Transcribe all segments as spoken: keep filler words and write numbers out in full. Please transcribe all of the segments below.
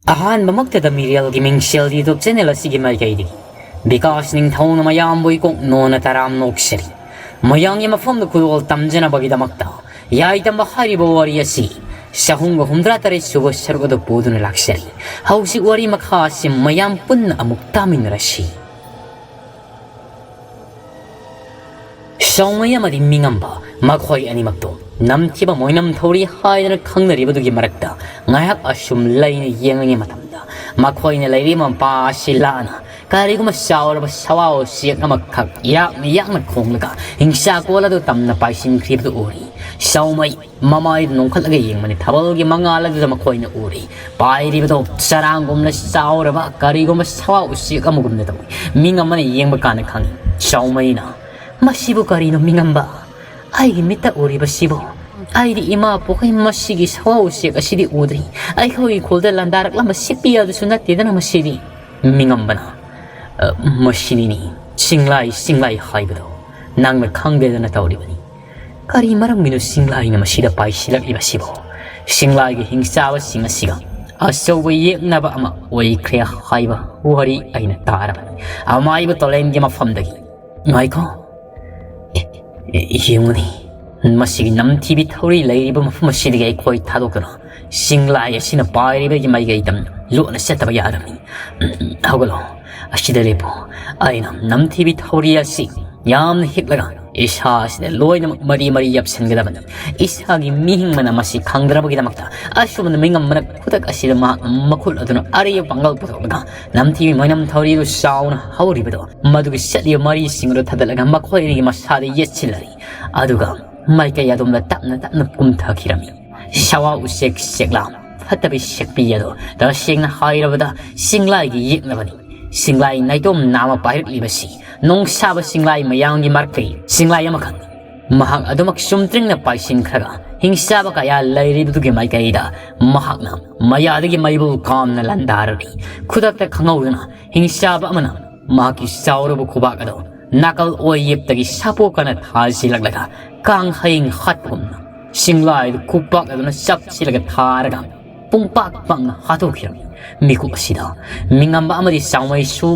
ꯑꯍꯥꯟꯕꯃꯛꯇꯗ ꯃꯤꯔꯦꯜꯒꯤ ꯃꯤꯡꯁꯦꯜ YouTube channel ꯑꯁꯤꯒꯤ ꯃꯥꯏꯀꯩꯗꯒꯤ ꯕꯤꯀꯥꯁ ꯅꯤꯡꯊꯧꯅ ꯃꯌꯥꯝꯕꯨ ꯏꯀꯣꯛ ꯅꯣꯟꯅ ꯇꯔꯥꯝ ꯅꯣꯛꯆꯔꯤ꯫ ꯃꯌꯥꯝꯒꯤ ꯃꯐꯝꯗ ꯈꯨꯗꯣꯜ ꯇꯝꯖꯅꯕꯒꯤꯗꯃꯛꯇ ꯌꯥꯏꯇꯝꯕ ꯍꯥꯏꯔꯤꯕ ꯋꯥꯔꯤ ꯑꯁꯤ ꯆꯍꯨꯝꯒ ꯍꯨꯝꯗ꯭ꯔꯥ ꯇꯔꯦꯠ ꯁꯨꯕ ꯁꯔꯨꯛ ꯑꯗꯨ ꯄꯨꯗꯨꯅ ꯂꯥꯛꯆꯔꯤ꯫ ꯍꯧꯖꯤꯛ ꯋꯥꯔꯤ ꯃꯈꯥ ꯑꯁꯤ ꯃꯌꯥꯝ ꯄꯨꯟꯅ ꯑꯃꯨꯛ ꯇꯥꯃꯤꯟꯅꯔꯁꯤ꯫ ꯁꯥꯎꯃꯩ ꯑꯃꯗꯤ ꯃꯤꯉꯝꯕ, ꯃꯈꯣꯏ ꯑꯅꯤꯃꯛꯇꯣ ꯅꯝꯊꯤꯕ ꯃꯣꯏꯅꯝ ꯊꯧꯔꯤ ꯍꯥꯏꯗꯅ ꯈꯪꯅꯔꯤꯕꯗꯨꯒꯤ ꯃꯔꯛꯇ ꯉꯥꯏꯍꯥꯛ ꯑꯁꯨꯝ ꯂꯩꯅ ꯌꯦꯡꯂꯤꯉꯩ ꯃꯇꯝꯗ, ꯃꯈꯣꯏꯅ ꯂꯩꯔꯤꯕ ꯃꯄꯥ ꯑꯁꯤ ꯂꯥꯛꯅ ꯀꯔꯤꯒꯨꯝꯕ ꯆꯥꯎꯔꯕ ꯁꯋꯥ ꯎꯆꯦꯛ ꯑꯃꯈꯛ ꯌꯥꯛꯅ ꯌꯥꯛꯅ ꯈꯣꯡꯂꯒ ꯍꯤꯡꯆꯥ ꯀꯣꯜ ꯑꯗꯨ ꯇꯝꯅ ꯄꯥꯏꯁꯤꯟꯈ꯭ꯔꯤꯕꯗꯨ ꯎꯔꯤ꯫ ꯁꯥꯎꯃꯩ ꯃꯃꯥꯏꯗꯨ ꯅꯣꯡꯈꯠꯂꯒ ꯌꯦꯡꯕꯅꯤ꯫ ꯊꯥꯕꯜꯒꯤ ꯃꯉꯥꯜ ꯑꯗꯨꯗ ꯃꯈꯣꯏꯅ ꯎꯔꯤ꯫ ꯄꯥꯏꯔꯤꯕꯗꯣ ꯆꯔꯥꯡꯒꯨꯝꯅ ꯆꯥꯎꯔꯕ ꯀꯔꯤꯒꯨꯝꯕ ꯁꯋꯥ ꯎꯆꯦꯛ ꯑꯃꯒꯨꯝꯅ ꯇꯧꯏ꯫ ꯃꯤꯉꯝꯕꯅ ꯌꯦꯡꯕ ꯀꯥꯟꯗ ꯈꯪꯏ꯫ ꯁꯥꯎꯃꯩꯅ, "ꯃꯁꯤꯕꯨ ꯀꯔꯤꯅꯣ ꯃꯤꯉꯝꯕ? ꯑꯩꯒꯤ ꯃꯤꯠꯇ ꯎꯔꯤꯕꯁꯤꯕꯨ? ꯑꯩꯗꯤ ꯏꯃꯥ ꯄꯣꯛꯈꯩ ꯃꯁꯤꯒꯤ ꯁꯋꯥ ꯎꯆꯦꯛ ꯑꯁꯤꯗꯤ ꯎꯗ꯭ꯔꯤ꯫ ꯑꯩꯈꯣꯏꯒꯤ ꯈꯨꯜꯗ ꯂꯥꯟꯗꯥꯔꯛꯂꯝꯕ ꯁꯤꯛꯄꯤ ꯑꯗꯨꯁꯨ ꯅꯠꯇꯦꯗꯅ ꯃꯁꯤꯗꯤ?" ꯃꯤꯉꯝꯕꯅ, "ꯑ, ꯃꯁꯤꯅꯤꯅꯤ, ꯆꯤꯡꯂꯥꯏ, ꯆꯤꯡꯂꯥꯏ ꯍꯥꯏꯕꯗꯣ꯫ ꯅꯪꯅ ꯈꯪꯗꯦꯗꯅ ꯇꯧꯔꯤꯕꯅꯤ꯫ ꯀꯔꯤ ꯃꯔꯝꯒꯤꯅꯣ ꯆꯤꯡꯂꯥꯏꯅ ꯃꯁꯤꯗ ꯄꯥꯏꯁꯤꯜꯂꯛꯂꯤꯕꯁꯤꯕꯣ? ꯆꯤꯡꯂꯥꯏꯒꯤ ꯍꯤꯡꯆꯥꯕꯁꯤꯡ ꯑꯁꯤꯒ ꯑꯆꯧꯕ ꯌꯦꯛꯅꯕ ꯑꯃ ꯑꯣꯏꯈ꯭ꯔꯦ ꯍꯥꯏꯕ ꯋꯥꯔꯤ ꯑꯩꯅ ꯇꯥꯔꯕꯅꯤ꯫ ꯑꯃꯥꯏꯕ ꯇꯣꯂꯦꯟꯒꯤ ꯃꯐꯝꯗꯒꯤ꯫ ꯉꯥꯏꯈꯣ꯫ ꯑꯦ, ꯑꯦ, ꯌꯦꯡꯉꯨꯅꯤ꯫ ꯃꯁꯤꯒꯤ ꯅꯝꯊꯤꯕꯤ ꯊꯧꯔꯤ ꯂꯩꯔꯤꯕ ꯃꯐꯝ ꯑꯁꯤꯗꯒꯤ ꯑꯩꯈꯣꯏ ꯊꯥꯗꯣꯛꯇꯨꯅ ꯆꯤꯡꯂꯥꯏ ꯑꯁꯤꯅ ꯄꯥꯏꯔꯤꯕꯒꯤ ꯃꯥꯏꯀꯩꯗ ꯂꯣꯠꯅ ꯆꯠꯇꯕ ꯌꯥꯗꯕꯅꯤ꯫ ꯍꯧꯒꯠꯂꯣ, ꯑꯁꯤꯗ ꯂꯦꯞꯄꯨ꯫ ꯑꯩꯅ ꯅꯝꯊꯤꯕꯤ ꯊꯧꯔꯤ ꯑꯁꯤ ꯌꯥꯝꯅ ꯍꯤꯛꯂꯒ ꯏꯁꯥ ꯑꯁꯤꯗ ꯂꯣꯏꯅꯃꯛ ꯃꯔꯤ ꯃꯔꯤ ꯌꯥꯞꯁꯤꯟꯒꯗꯕꯅꯤ꯫ ꯏꯁꯥꯒꯤ ꯃꯤꯍꯤꯡꯕꯅ ꯃꯁꯤ ꯈꯪꯗꯅꯕꯒꯤꯗꯃꯛꯇ ꯑꯁꯨꯝꯅ ꯃꯤꯉꯝꯕꯅ ꯈꯨꯗꯛ ꯑꯁꯤꯗ ꯃꯍꯥꯛꯅ ꯃꯈꯨꯠ ꯑꯗꯨꯅ ꯑꯔꯤꯕ ꯄꯥꯡꯒꯜ ꯄꯨꯊꯣꯛꯂꯒ ꯅꯝꯊꯤꯕꯤ ꯃꯣꯏꯅꯝ ꯊꯧꯔꯤꯗꯨ ꯆꯥꯎꯅ ꯍꯧꯔꯤꯕꯗꯣ ꯃꯗꯨꯒꯤ ꯆꯠꯂꯤꯕ ꯃꯔꯤꯁꯤꯡ ꯑꯗꯨ ꯊꯥꯗꯠꯂꯒ ꯃꯈꯣꯏ ꯑꯅꯤꯒꯤ ꯃꯁꯥꯗ ꯌꯦꯠꯁꯤꯜꯂꯔꯤ꯫ ꯑꯗꯨꯒ ꯃꯥꯏꯀꯩ ꯑꯗꯣꯝꯗ ꯇꯞꯅ ꯇꯞꯅ ꯀꯨꯝꯊꯈꯤꯔꯝꯃꯤ꯫ ꯁꯋꯥ ꯎꯆꯦꯛ ꯆꯦꯛꯂꯥ ꯐꯠꯇꯕꯤ ꯁꯦꯛꯄꯤ ꯑꯗꯣ ꯇꯁꯦꯡꯅ ꯍꯥꯏꯔꯕꯗ ꯆꯤꯡꯂꯥꯏꯒꯤ ꯌꯦꯛꯅꯕꯅꯤ꯫ ꯆꯤꯡꯂꯥꯏ ꯅꯥꯏꯇꯣꯝ ꯅꯥꯝꯃ ꯄꯥꯏꯔꯛꯂꯤꯕꯁꯤ ꯅꯣꯡꯁꯥꯕ ꯆꯤꯡꯂꯥꯏ ꯃꯌꯥꯝꯒꯤ ꯃꯔꯛꯇꯒꯤ ꯆꯤꯡꯂꯥꯏ ꯑꯃꯈꯛꯅꯤ꯫ ꯃꯍꯥꯛ ꯑꯗꯨꯃꯛ ꯆꯨꯝꯗ꯭ꯔꯤꯡꯅ ꯄꯥꯏꯁꯤꯟꯈ꯭ꯔꯒ ꯍꯤꯡꯆꯥꯕ ꯀꯌꯥ ꯂꯩꯔꯤꯕꯗꯨꯒꯤ ꯃꯥꯏꯀꯩꯗ ꯃꯍꯥꯛꯅ ꯃꯌꯥꯗꯒꯤ ꯃꯩꯕꯨꯜ ꯀꯥꯝꯅ ꯂꯥꯟꯗꯥꯔꯔꯤ꯫ ꯈꯨꯗꯛꯇ ꯈꯪꯍꯧꯗꯅ ꯍꯤꯡꯆꯥꯕ ꯑꯃꯅ ꯃꯍꯥꯛꯀꯤ ꯆꯥꯎꯔꯕ ꯈꯨꯕꯥꯛ ꯑꯗꯨ ꯅꯥꯀꯜ ꯑꯣꯏ ꯌꯦꯞꯇꯒꯤ ꯁꯥꯄꯣꯛꯀꯅ ꯊꯥꯖꯤꯜꯂꯛꯂꯒ ꯀꯥꯡ ꯍꯌꯤꯡ ꯍꯥꯠꯄꯒꯨꯝꯅ ꯆꯤꯡꯂꯥꯏꯗꯨ ꯈꯨꯄꯥꯛ ꯑꯗꯨꯅ ꯆꯞꯁꯤꯜꯂꯒ ꯊꯥꯔꯒ ꯄꯨꯡꯄꯥꯛ ꯄꯥꯛꯅ ꯍꯥꯠꯇꯣꯛꯈꯤꯔꯝꯃꯤ꯫ ꯃꯤꯀꯨꯞ ꯑꯁꯤꯗ ꯃꯤꯉꯝꯕ ꯑꯃꯗꯤ ꯆꯥꯎꯃꯩꯁꯨ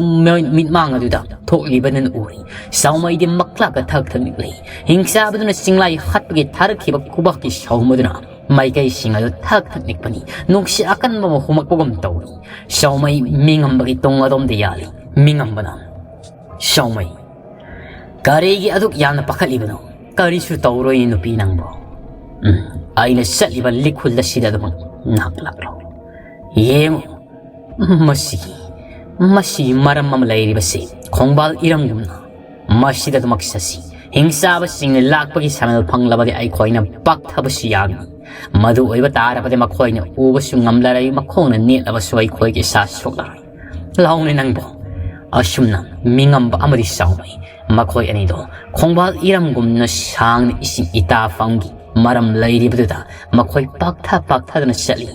ꯃꯤꯠꯃꯥꯡ ꯑꯗꯨꯗ ꯊꯣꯛꯂꯤꯕꯅꯤꯅ ꯎꯔꯤ꯫ ꯆꯥꯎꯃꯩꯗꯤ ꯃꯛꯂꯥꯛꯀ ꯊꯛ ꯊꯛ ꯅꯤꯛꯂꯤ꯫ ꯍꯤꯡꯆꯥꯕꯗꯨꯅ ꯆꯤꯡꯂꯥꯏ ꯍꯠꯄꯒꯤ ꯊꯥꯔꯛꯈꯤꯕ ꯈꯨꯕꯥꯛꯀꯤ ꯁꯥꯎꯝ ꯑꯗꯨꯅ ꯃꯥꯏꯀꯩꯁꯤꯡ ꯑꯗꯨ ꯊꯛ ꯊꯛ ꯅꯤꯛꯄꯅꯤ꯫ ꯅꯨꯡꯁꯤꯠ ꯑꯀꯟꯕ ꯑꯃ ꯍꯨꯝꯃꯛꯄꯒꯨꯝ ꯇꯧꯏ꯫ ꯆꯥꯎꯃꯩ ꯃꯤꯉꯝꯕꯒꯤ ꯇꯨꯡ ꯑꯗꯣꯝꯗ ꯌꯥꯜꯂꯤ꯫ ꯃꯤꯉꯝꯕꯅ, "ꯆꯥꯎꯃꯩ, ꯀꯔꯤꯒꯤ ꯑꯗꯨꯛ ꯌꯥꯝꯅ ꯄꯥꯈꯠꯂꯤꯕꯅꯣ? ꯀꯔꯤꯁꯨ ꯇꯧꯔꯣꯏ ꯅꯨꯄꯤ ꯅꯪꯕꯨ꯫ ꯎꯝ, ꯑꯩꯅ ꯆꯠꯂꯤꯕ ꯂꯤꯈꯨꯜ ꯑꯁꯤꯗ ꯑꯗꯨꯃꯛ ꯅꯥꯛꯂꯛꯂꯣ꯫ ꯌꯦꯡꯉꯨ, ꯃꯁꯤꯒꯤ, ꯃꯁꯤꯒꯤ ꯃꯔꯝ ꯑꯃ ꯂꯩꯔꯤꯕꯁꯤ ꯈꯣꯡꯕꯥꯜ ꯏꯔꯝꯒꯨꯝꯅ ꯃꯁꯤꯗ ꯑꯗꯨꯃꯛ ꯆꯠꯁꯤ꯫ ꯍꯤꯡꯆꯥꯕꯁꯤꯡꯅ ꯂꯥꯛꯄꯒꯤ ꯁꯃꯦꯜ ꯐꯪꯂꯕꯗꯤ ꯑꯩꯈꯣꯏꯅ ꯄꯥꯛꯊꯕꯁꯨ ꯌꯥꯒꯅꯤ꯫ ꯃꯗꯨ ꯑꯣꯏꯕ ꯇꯥꯔꯕꯗꯤ ꯃꯈꯣꯏꯅ ꯎꯕꯁꯨ ꯉꯝꯂꯔꯣꯏ, ꯃꯈꯣꯡꯅ ꯅꯦꯠꯂꯕꯁꯨ ꯑꯩꯈꯣꯏꯒꯤ ꯏꯁꯥ ꯁꯣꯛꯂꯔꯣꯏ꯫ ꯂꯥꯎꯅꯦ ꯅꯪꯕꯨ!" ꯑꯁꯨꯝꯅ ꯃꯤꯉꯝꯕ ꯑꯃꯗꯤ ꯆꯥꯎꯃꯩ, ꯃꯈꯣꯏ ꯑꯅꯤꯗꯣ ꯈꯣꯡꯕꯥꯜ ꯏꯔꯝꯒꯨꯝꯅ ꯁꯥꯡꯅ ꯏꯁꯤꯡ ꯏꯇꯥꯐꯝꯒꯤ ꯃꯔꯝ ꯂꯩꯔꯤꯕꯗꯨꯗ ꯃꯈꯣꯏ ꯄꯥꯛꯊ ꯄꯥꯛꯊꯗꯨꯅ ꯆꯠꯂꯤ꯫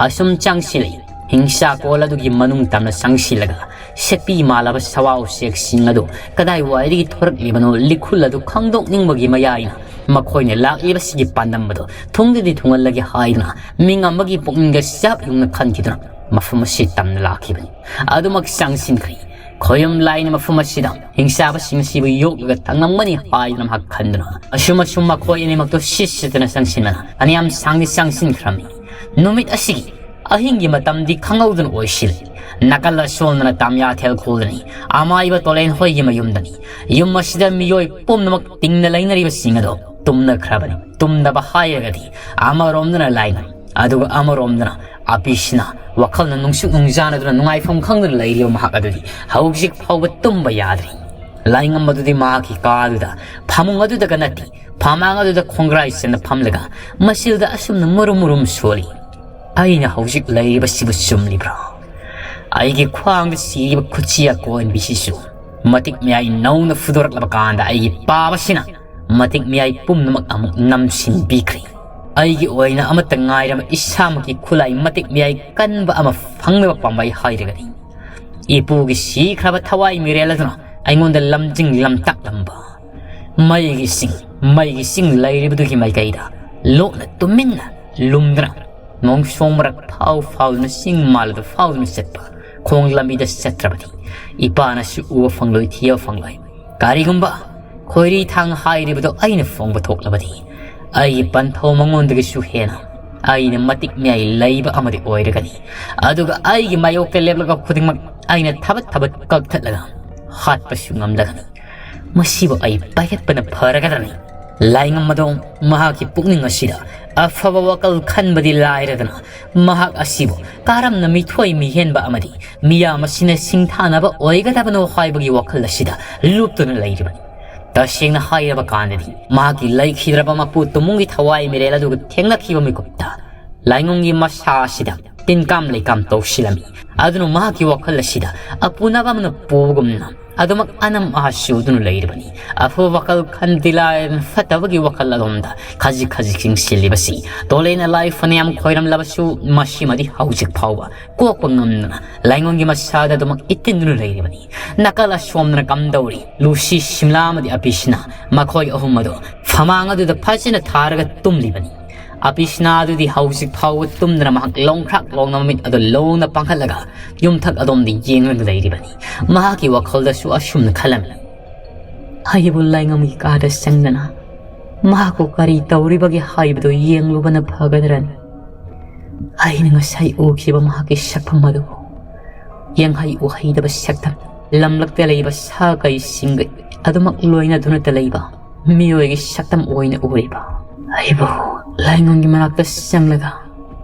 ꯑꯁꯨꯝ ꯆꯪꯁꯤꯜꯂꯤ꯫ ꯍꯤꯡꯁꯥꯀꯣꯜ ꯑꯗꯨꯒꯤ ꯃꯅꯨꯡ ꯇꯝꯅ ꯆꯪꯁꯤꯜꯂꯒ ꯁꯦꯠꯄꯤ ꯃꯥꯜꯂꯕ ꯁꯋꯥ ꯎꯆꯦꯛꯁꯤꯡ ꯑꯗꯨ ꯀꯗꯥꯏꯋꯥꯏꯗꯒꯤ ꯊꯣꯔꯛꯂꯤꯕꯅꯣ ꯂꯤꯈꯨꯜ ꯑꯗꯨ ꯈꯪꯗꯣꯛꯅꯤꯡꯕꯒꯤ ꯃꯌꯥꯏꯅ ꯃꯈꯣꯏꯅ ꯂꯥꯛꯂꯤꯕꯁꯤꯒꯤ ꯄꯥꯟꯗꯝ ꯑꯗꯨ ꯊꯨꯡꯗꯗꯤ ꯊꯨꯡꯍꯜꯂꯒꯦ ꯍꯥꯏꯗꯨꯅ ꯃꯤꯉꯝꯕꯒꯤ ꯄꯨꯛꯅꯤꯡꯗ ꯆꯞ ꯌꯨꯡꯅ ꯈꯟꯈꯤꯗꯨꯅ ꯃꯐꯝ ꯑꯁꯤ ꯇꯝꯅ ꯂꯥꯛꯈꯤꯕꯅꯤ꯫ ꯑꯗꯨꯃꯛ ꯆꯪꯁꯤꯟꯈ꯭ꯔꯦ꯫ ꯈꯣꯌꯨꯝ ꯂꯥꯏꯅ ꯃꯐꯝ ꯑꯁꯤꯗ ꯍꯤꯡꯆꯥꯕꯁꯤꯡ ꯑꯁꯤꯕꯨ ꯌꯣꯛꯂꯒ ꯊꯝꯂꯝꯒꯅꯤ ꯍꯥꯏꯗꯨꯅ ꯃꯍꯥꯛ ꯈꯟꯗꯨꯅ ꯑꯁꯨꯝ ꯑꯁꯨꯝ ꯃꯈꯣꯏ ꯑꯅꯤꯃꯛꯇꯨ ꯁꯤꯠ ꯁꯤꯠꯇꯅ ꯆꯪꯁꯤꯟꯕꯅ ꯐꯅꯌꯥꯝ ꯁꯥꯡꯗꯤ ꯆꯪꯁꯤꯟꯈ꯭ꯔꯝꯃꯤ꯫ ꯅꯨꯃꯤꯠ ꯑꯁꯤꯒꯤ ꯑꯍꯤꯡꯒꯤ ꯃꯇꯝꯗꯤ ꯈꯪꯍꯧꯗꯅ ꯑꯣꯏꯁꯤꯜꯂꯤ꯫ ꯅꯥꯀꯜ ꯑꯁꯣꯝꯗꯅ ꯇꯥꯃꯤꯌꯥꯊꯦꯜ ꯈꯨꯜꯗꯅꯤ, ꯑꯃꯥꯏꯕ ꯇꯣꯂꯦꯟ ꯍꯣꯏꯒꯤ ꯃꯌꯨꯝꯗꯅꯤ꯫ ꯌꯨꯝ ꯑꯁꯤꯗ ꯃꯤꯑꯣꯏ ꯄꯨꯝꯅꯃꯛ ꯇꯤꯡꯅ ꯂꯩꯅꯔꯤꯕꯁꯤꯡ ꯑꯗꯣ ꯇꯨꯝꯅꯈ꯭ꯔꯕꯅꯤ꯫ ꯇꯨꯝꯗꯕ ꯍꯥꯏꯔꯒꯗꯤ ꯑꯃꯔꯣꯝꯗꯅ ꯂꯥꯏꯉꯝ, ꯑꯗꯨꯒ ꯑꯃꯔꯣꯝꯗꯅ ꯑꯄꯤꯁꯤꯅ ꯋꯥꯈꯜꯅ ꯅꯨꯡꯁꯨꯛ ꯅꯨꯡꯖꯥꯅꯗꯨꯅ ꯅꯨꯡꯉꯥꯏꯐꯝ ꯈꯪꯗꯅ ꯂꯩꯔꯤꯕ ꯃꯍꯥꯛ ꯑꯗꯨꯗꯤ ꯍꯧꯖꯤꯛ ꯐꯥꯎꯕ ꯇꯨꯝꯕ ꯌꯥꯗ꯭ꯔꯤ꯫ ꯂꯥꯏꯉꯝ ꯑꯗꯨꯗꯤ ꯃꯍꯥꯛꯀꯤ ꯀꯥꯗꯨꯗ, ꯐꯃꯨꯡ ꯑꯗꯨꯗꯒ ꯅꯠꯇꯦ, ꯐꯃꯥꯡ ꯑꯗꯨꯗ ꯈꯣꯡꯒ꯭ꯔꯥꯏ ꯆꯟꯅ ꯐꯝꯂꯒ ꯃꯁꯤꯗ ꯑꯁꯨꯝꯅ ꯃꯨꯔꯨꯝ ꯃꯨꯔꯨꯝ ꯁꯣꯜꯂꯤ꯫ "ꯑꯩꯅ ꯍꯧꯖꯤꯛ ꯂꯩꯔꯤꯕꯁꯤꯕꯨ ꯆꯨꯝꯂꯤꯕ꯭ꯔꯥ? ꯑꯩꯒꯤ ꯈ꯭ꯋꯥꯡꯗ ꯁꯤꯔꯤꯕ ꯈꯨꯠꯁꯤ ꯑꯀꯣꯟꯕꯤꯁꯤꯁꯨ ꯃꯇꯤꯛ ꯃꯌꯥꯏ ꯅꯧꯅ ꯐꯨꯗꯣꯔꯛꯂꯕ ꯀꯥꯟꯗ ꯑꯩꯒꯤ ꯄꯥꯕꯁꯤꯅ ꯃꯇꯤꯛ ꯃꯌꯥꯏ ꯄꯨꯝꯅꯃꯛ ꯑꯃꯨꯛ ꯅꯝꯁꯤꯟꯕꯤꯈ꯭ꯔꯦ꯫ ꯑꯩꯒꯤ ꯑꯣꯏꯅ ꯑꯃꯠꯇ ꯉꯥꯏꯔꯕ ꯏꯁꯥꯃꯛꯀꯤ ꯈꯨꯠꯂꯥꯏ ꯃꯇꯤꯛ ꯃꯌꯥꯏ ꯀꯟꯕ ꯑꯃ ꯐꯪꯅꯕ ꯄꯥꯝꯕꯩ ꯍꯥꯏꯔꯒꯗꯤ ꯏꯄꯨꯒꯤ ꯁꯤꯈ꯭ꯔꯕ ꯊꯋꯥꯏ ꯃꯤꯔꯦꯜ ꯑꯗꯨꯅ ꯑꯩꯉꯣꯟꯗ ꯂꯝꯖꯤꯡ ꯂꯝꯇꯥꯛꯂꯝꯕ ꯃꯩꯒꯤ ꯆꯤꯡ, ꯃꯩꯒꯤ ꯆꯤꯡ ꯂꯩꯔꯤꯕꯗꯨꯒꯤ ꯃꯥꯏꯀꯩꯗ ꯂꯣꯠꯅ ꯇꯨꯃꯤꯟꯅ ꯂꯨꯝꯗꯨꯅ ꯅꯣꯡꯁꯣꯡ ꯃꯔꯛ ꯐꯥꯎ ꯐꯥꯎꯗꯨꯅ, ꯆꯤꯡ ꯃꯥꯜꯂꯗꯨ ꯐꯥꯎꯗꯨꯅ ꯆꯠꯄ ꯈꯣꯡ ꯂꯝꯕꯤꯗ ꯆꯠꯇ꯭ꯔꯕꯗꯤ ꯏꯄꯥꯅꯁꯨ ꯎꯕ ꯐꯪꯂꯣꯏ, ꯊꯤꯕ ꯐꯪꯂꯣꯏ꯫ ꯀꯔꯤꯒꯨꯝꯕ ꯈꯣꯏꯔꯤ ꯊꯥꯡ ꯍꯥꯏꯔꯤꯕꯗꯣ ꯑꯩꯅ ꯐꯣꯡꯕ ꯊꯣꯛꯂꯕꯗꯤ, ꯑꯩꯒꯤ ꯄꯟꯊꯧ ꯃꯉꯣꯟꯗꯒꯤꯁꯨ ꯍꯦꯟꯅ ꯑꯩꯅ ꯃꯇꯤꯛ ꯃꯌꯥꯏ ꯂꯩꯕ ꯑꯃꯗꯤ ꯑꯣꯏꯔꯒꯅꯤ꯫ ꯑꯗꯨꯒ ꯑꯩꯒꯤ ꯃꯥꯌꯣꯛꯇ ꯂꯦꯞꯂꯒ ꯈꯨꯗꯤꯡꯃꯛ ꯑꯩꯅ ꯊꯕꯠ ꯊꯕꯠ ꯀꯛꯊꯠꯂꯒ ꯍꯥꯠꯄꯁꯨ ꯉꯝꯂꯒꯅꯤ꯫ ꯃꯁꯤꯕꯨ ꯑꯩ ꯄꯥꯏꯈꯠꯄꯅ ꯐꯔꯒꯗ꯭ꯔꯅꯤ? ꯂꯥꯏꯉꯝ ꯑꯗꯣ ꯃꯍꯥꯛꯀꯤ ꯄꯨꯛꯅꯤꯡ ꯑꯁꯤꯗ ꯑꯐꯕ ꯋꯥꯈꯜ ꯈꯟꯕꯗꯤ ꯂꯥꯏꯔꯗꯅ, ꯃꯍꯥꯛ ꯑꯁꯤꯕꯨ ꯀꯔꯝꯅ ꯃꯤꯊꯣꯏ ꯃꯤꯍꯦꯟꯕ ꯑꯃꯗꯤ ꯃꯤꯌꯥꯝ ꯑꯁꯤꯅ ꯁꯤꯡꯊꯥꯅꯕ ꯑꯣꯏꯒꯗꯕꯅꯣ ꯍꯥꯏꯕꯒꯤ ꯋꯥꯈꯜ ꯑꯁꯤꯗ ꯂꯨꯞꯇꯨꯅ ꯂꯩꯔꯤꯕꯅꯤ꯫ ꯇꯁꯦꯡꯅ ꯍꯥꯏꯔꯕ ꯀꯥꯟꯗꯗꯤ, ꯃꯍꯥꯛꯀꯤ ꯂꯩꯈꯤꯗ꯭ꯔꯕ ꯃꯄꯨ ꯇꯨꯃꯨꯡꯒꯤ ꯊꯋꯥꯏ ꯃꯤꯔꯦꯜ ꯑꯗꯨꯒ ꯊꯦꯡꯅꯈꯤꯕ ꯃꯤꯀꯨꯞꯇ ꯂꯥꯏꯉꯝꯒꯤ ꯃꯁꯥ ꯑꯁꯤꯗ ꯇꯤꯟꯀꯥꯝ ꯂꯩꯀꯥꯝ ꯇꯧꯁꯤꯜꯂꯝꯃꯤ꯫ ꯑꯗꯨꯅ ꯃꯍꯥꯛꯀꯤ ꯋꯥꯈꯜ ꯑꯁꯤꯗ ꯑꯄꯨꯅꯕ ꯑꯃꯅ ꯄꯨꯕꯒꯨꯝꯅ ꯑꯗꯨꯃꯛ ꯑꯅꯝ ꯑꯍꯥ ꯆꯨꯗꯨꯅ ꯂꯩꯔꯤꯕꯅꯤ꯫ ꯑꯐꯕ ꯋꯥꯈꯜ ꯈꯟꯗꯤ ꯂꯥꯏꯔꯗꯅ, ꯐꯠꯇꯕꯒꯤ ꯋꯥꯈꯜ ꯑꯗꯣꯝꯗ ꯈꯖꯤꯛ ꯈꯖꯤꯛ ꯆꯤꯡꯁꯤꯜꯂꯤꯕꯁꯤ ꯇꯣꯂꯦꯅ ꯂꯥꯏ ꯐꯅꯌꯥꯝ ꯈꯣꯏꯔꯝꯂꯕꯁꯨ, ꯃꯁꯤꯃꯗꯤ ꯍꯧꯖꯤꯛ ꯐꯥꯎꯕ ꯀꯣꯛꯄ ꯉꯝꯗꯅ ꯂꯥꯏꯉꯣꯟꯒꯤ ꯃꯁꯥꯗ ꯑꯗꯨꯃꯛ ꯏꯠꯇꯤꯟꯗꯨꯅ ꯂꯩꯔꯤꯕꯅꯤ꯫ ꯅꯥꯀꯜ ꯑꯁꯣꯝꯗꯅ ꯀꯝꯗꯧꯔꯤ? ꯂꯨꯁꯤ, ꯁꯤꯝꯂꯥ ꯑꯃꯗꯤ ꯑꯄꯤꯁꯤꯅ, ꯃꯈꯣꯏ ꯑꯍꯨꯝ ꯑꯗꯨ ꯐꯃꯥꯡ ꯑꯗꯨꯗ ꯐꯖꯅ ꯊꯥꯔꯒ ꯇꯨꯝꯂꯤꯕꯅꯤ꯫ ꯑꯄꯤꯁꯤꯅ ꯑꯗꯨꯗꯤ ꯍꯧꯖꯤꯛ ꯐꯥꯎꯕ ꯇꯨꯝꯗꯅ ꯃꯍꯥꯛ ꯂꯣꯡꯈ꯭ꯔꯥꯛ ꯂꯣꯡꯅ ꯃꯃꯤꯠ ꯑꯗꯨ ꯂꯣꯡꯅ ꯄꯥꯡꯈꯠꯂꯒ ꯌꯨꯝꯊꯛ ꯑꯗꯣꯝꯗ ꯌꯦꯡꯂꯒ ꯂꯩꯔꯤꯕꯅꯤ꯫ ꯃꯍꯥꯛꯀꯤ ꯋꯥꯈꯜꯗꯁꯨ ꯑꯁꯨꯝꯅ ꯈꯜꯂꯝꯃꯤ, "ꯑꯩꯕꯨ ꯂꯥꯏꯉꯝꯒꯤ ꯀꯥꯗ ꯆꯪꯗꯅ ꯃꯍꯥꯛꯄꯨ ꯀꯔꯤ ꯇꯧꯔꯤꯕꯒꯦ ꯍꯥꯏꯕꯗꯨ ꯌꯦꯡꯂꯨꯕꯅ ꯐꯒꯗ꯭ꯔꯅꯤ?" ꯑꯩꯅ ꯉꯁꯥꯏ ꯎꯈꯤꯕ ꯃꯍꯥꯛꯀꯤ ꯁꯛꯐꯝ ꯑꯗꯨꯕꯨ ꯌꯦꯡꯍꯩ ꯎꯍꯩꯗꯕ ꯁꯛꯇꯝ, ꯂꯝꯂꯛꯇ ꯂꯩꯕ ꯁꯥ ꯀꯩꯁꯤꯡꯒ ꯑꯗꯨꯃꯛ ꯂꯣꯏꯅꯗꯨꯅꯇ ꯂꯩꯕ ꯃꯤꯑꯣꯏꯒꯤ ꯁꯛꯇꯝ ꯑꯣꯏꯅ ꯎꯔꯤꯕ ꯑꯩꯕꯨ ꯂꯥꯏꯉꯝꯒꯤ ꯃꯅꯥꯛꯇ ꯆꯪꯂꯒ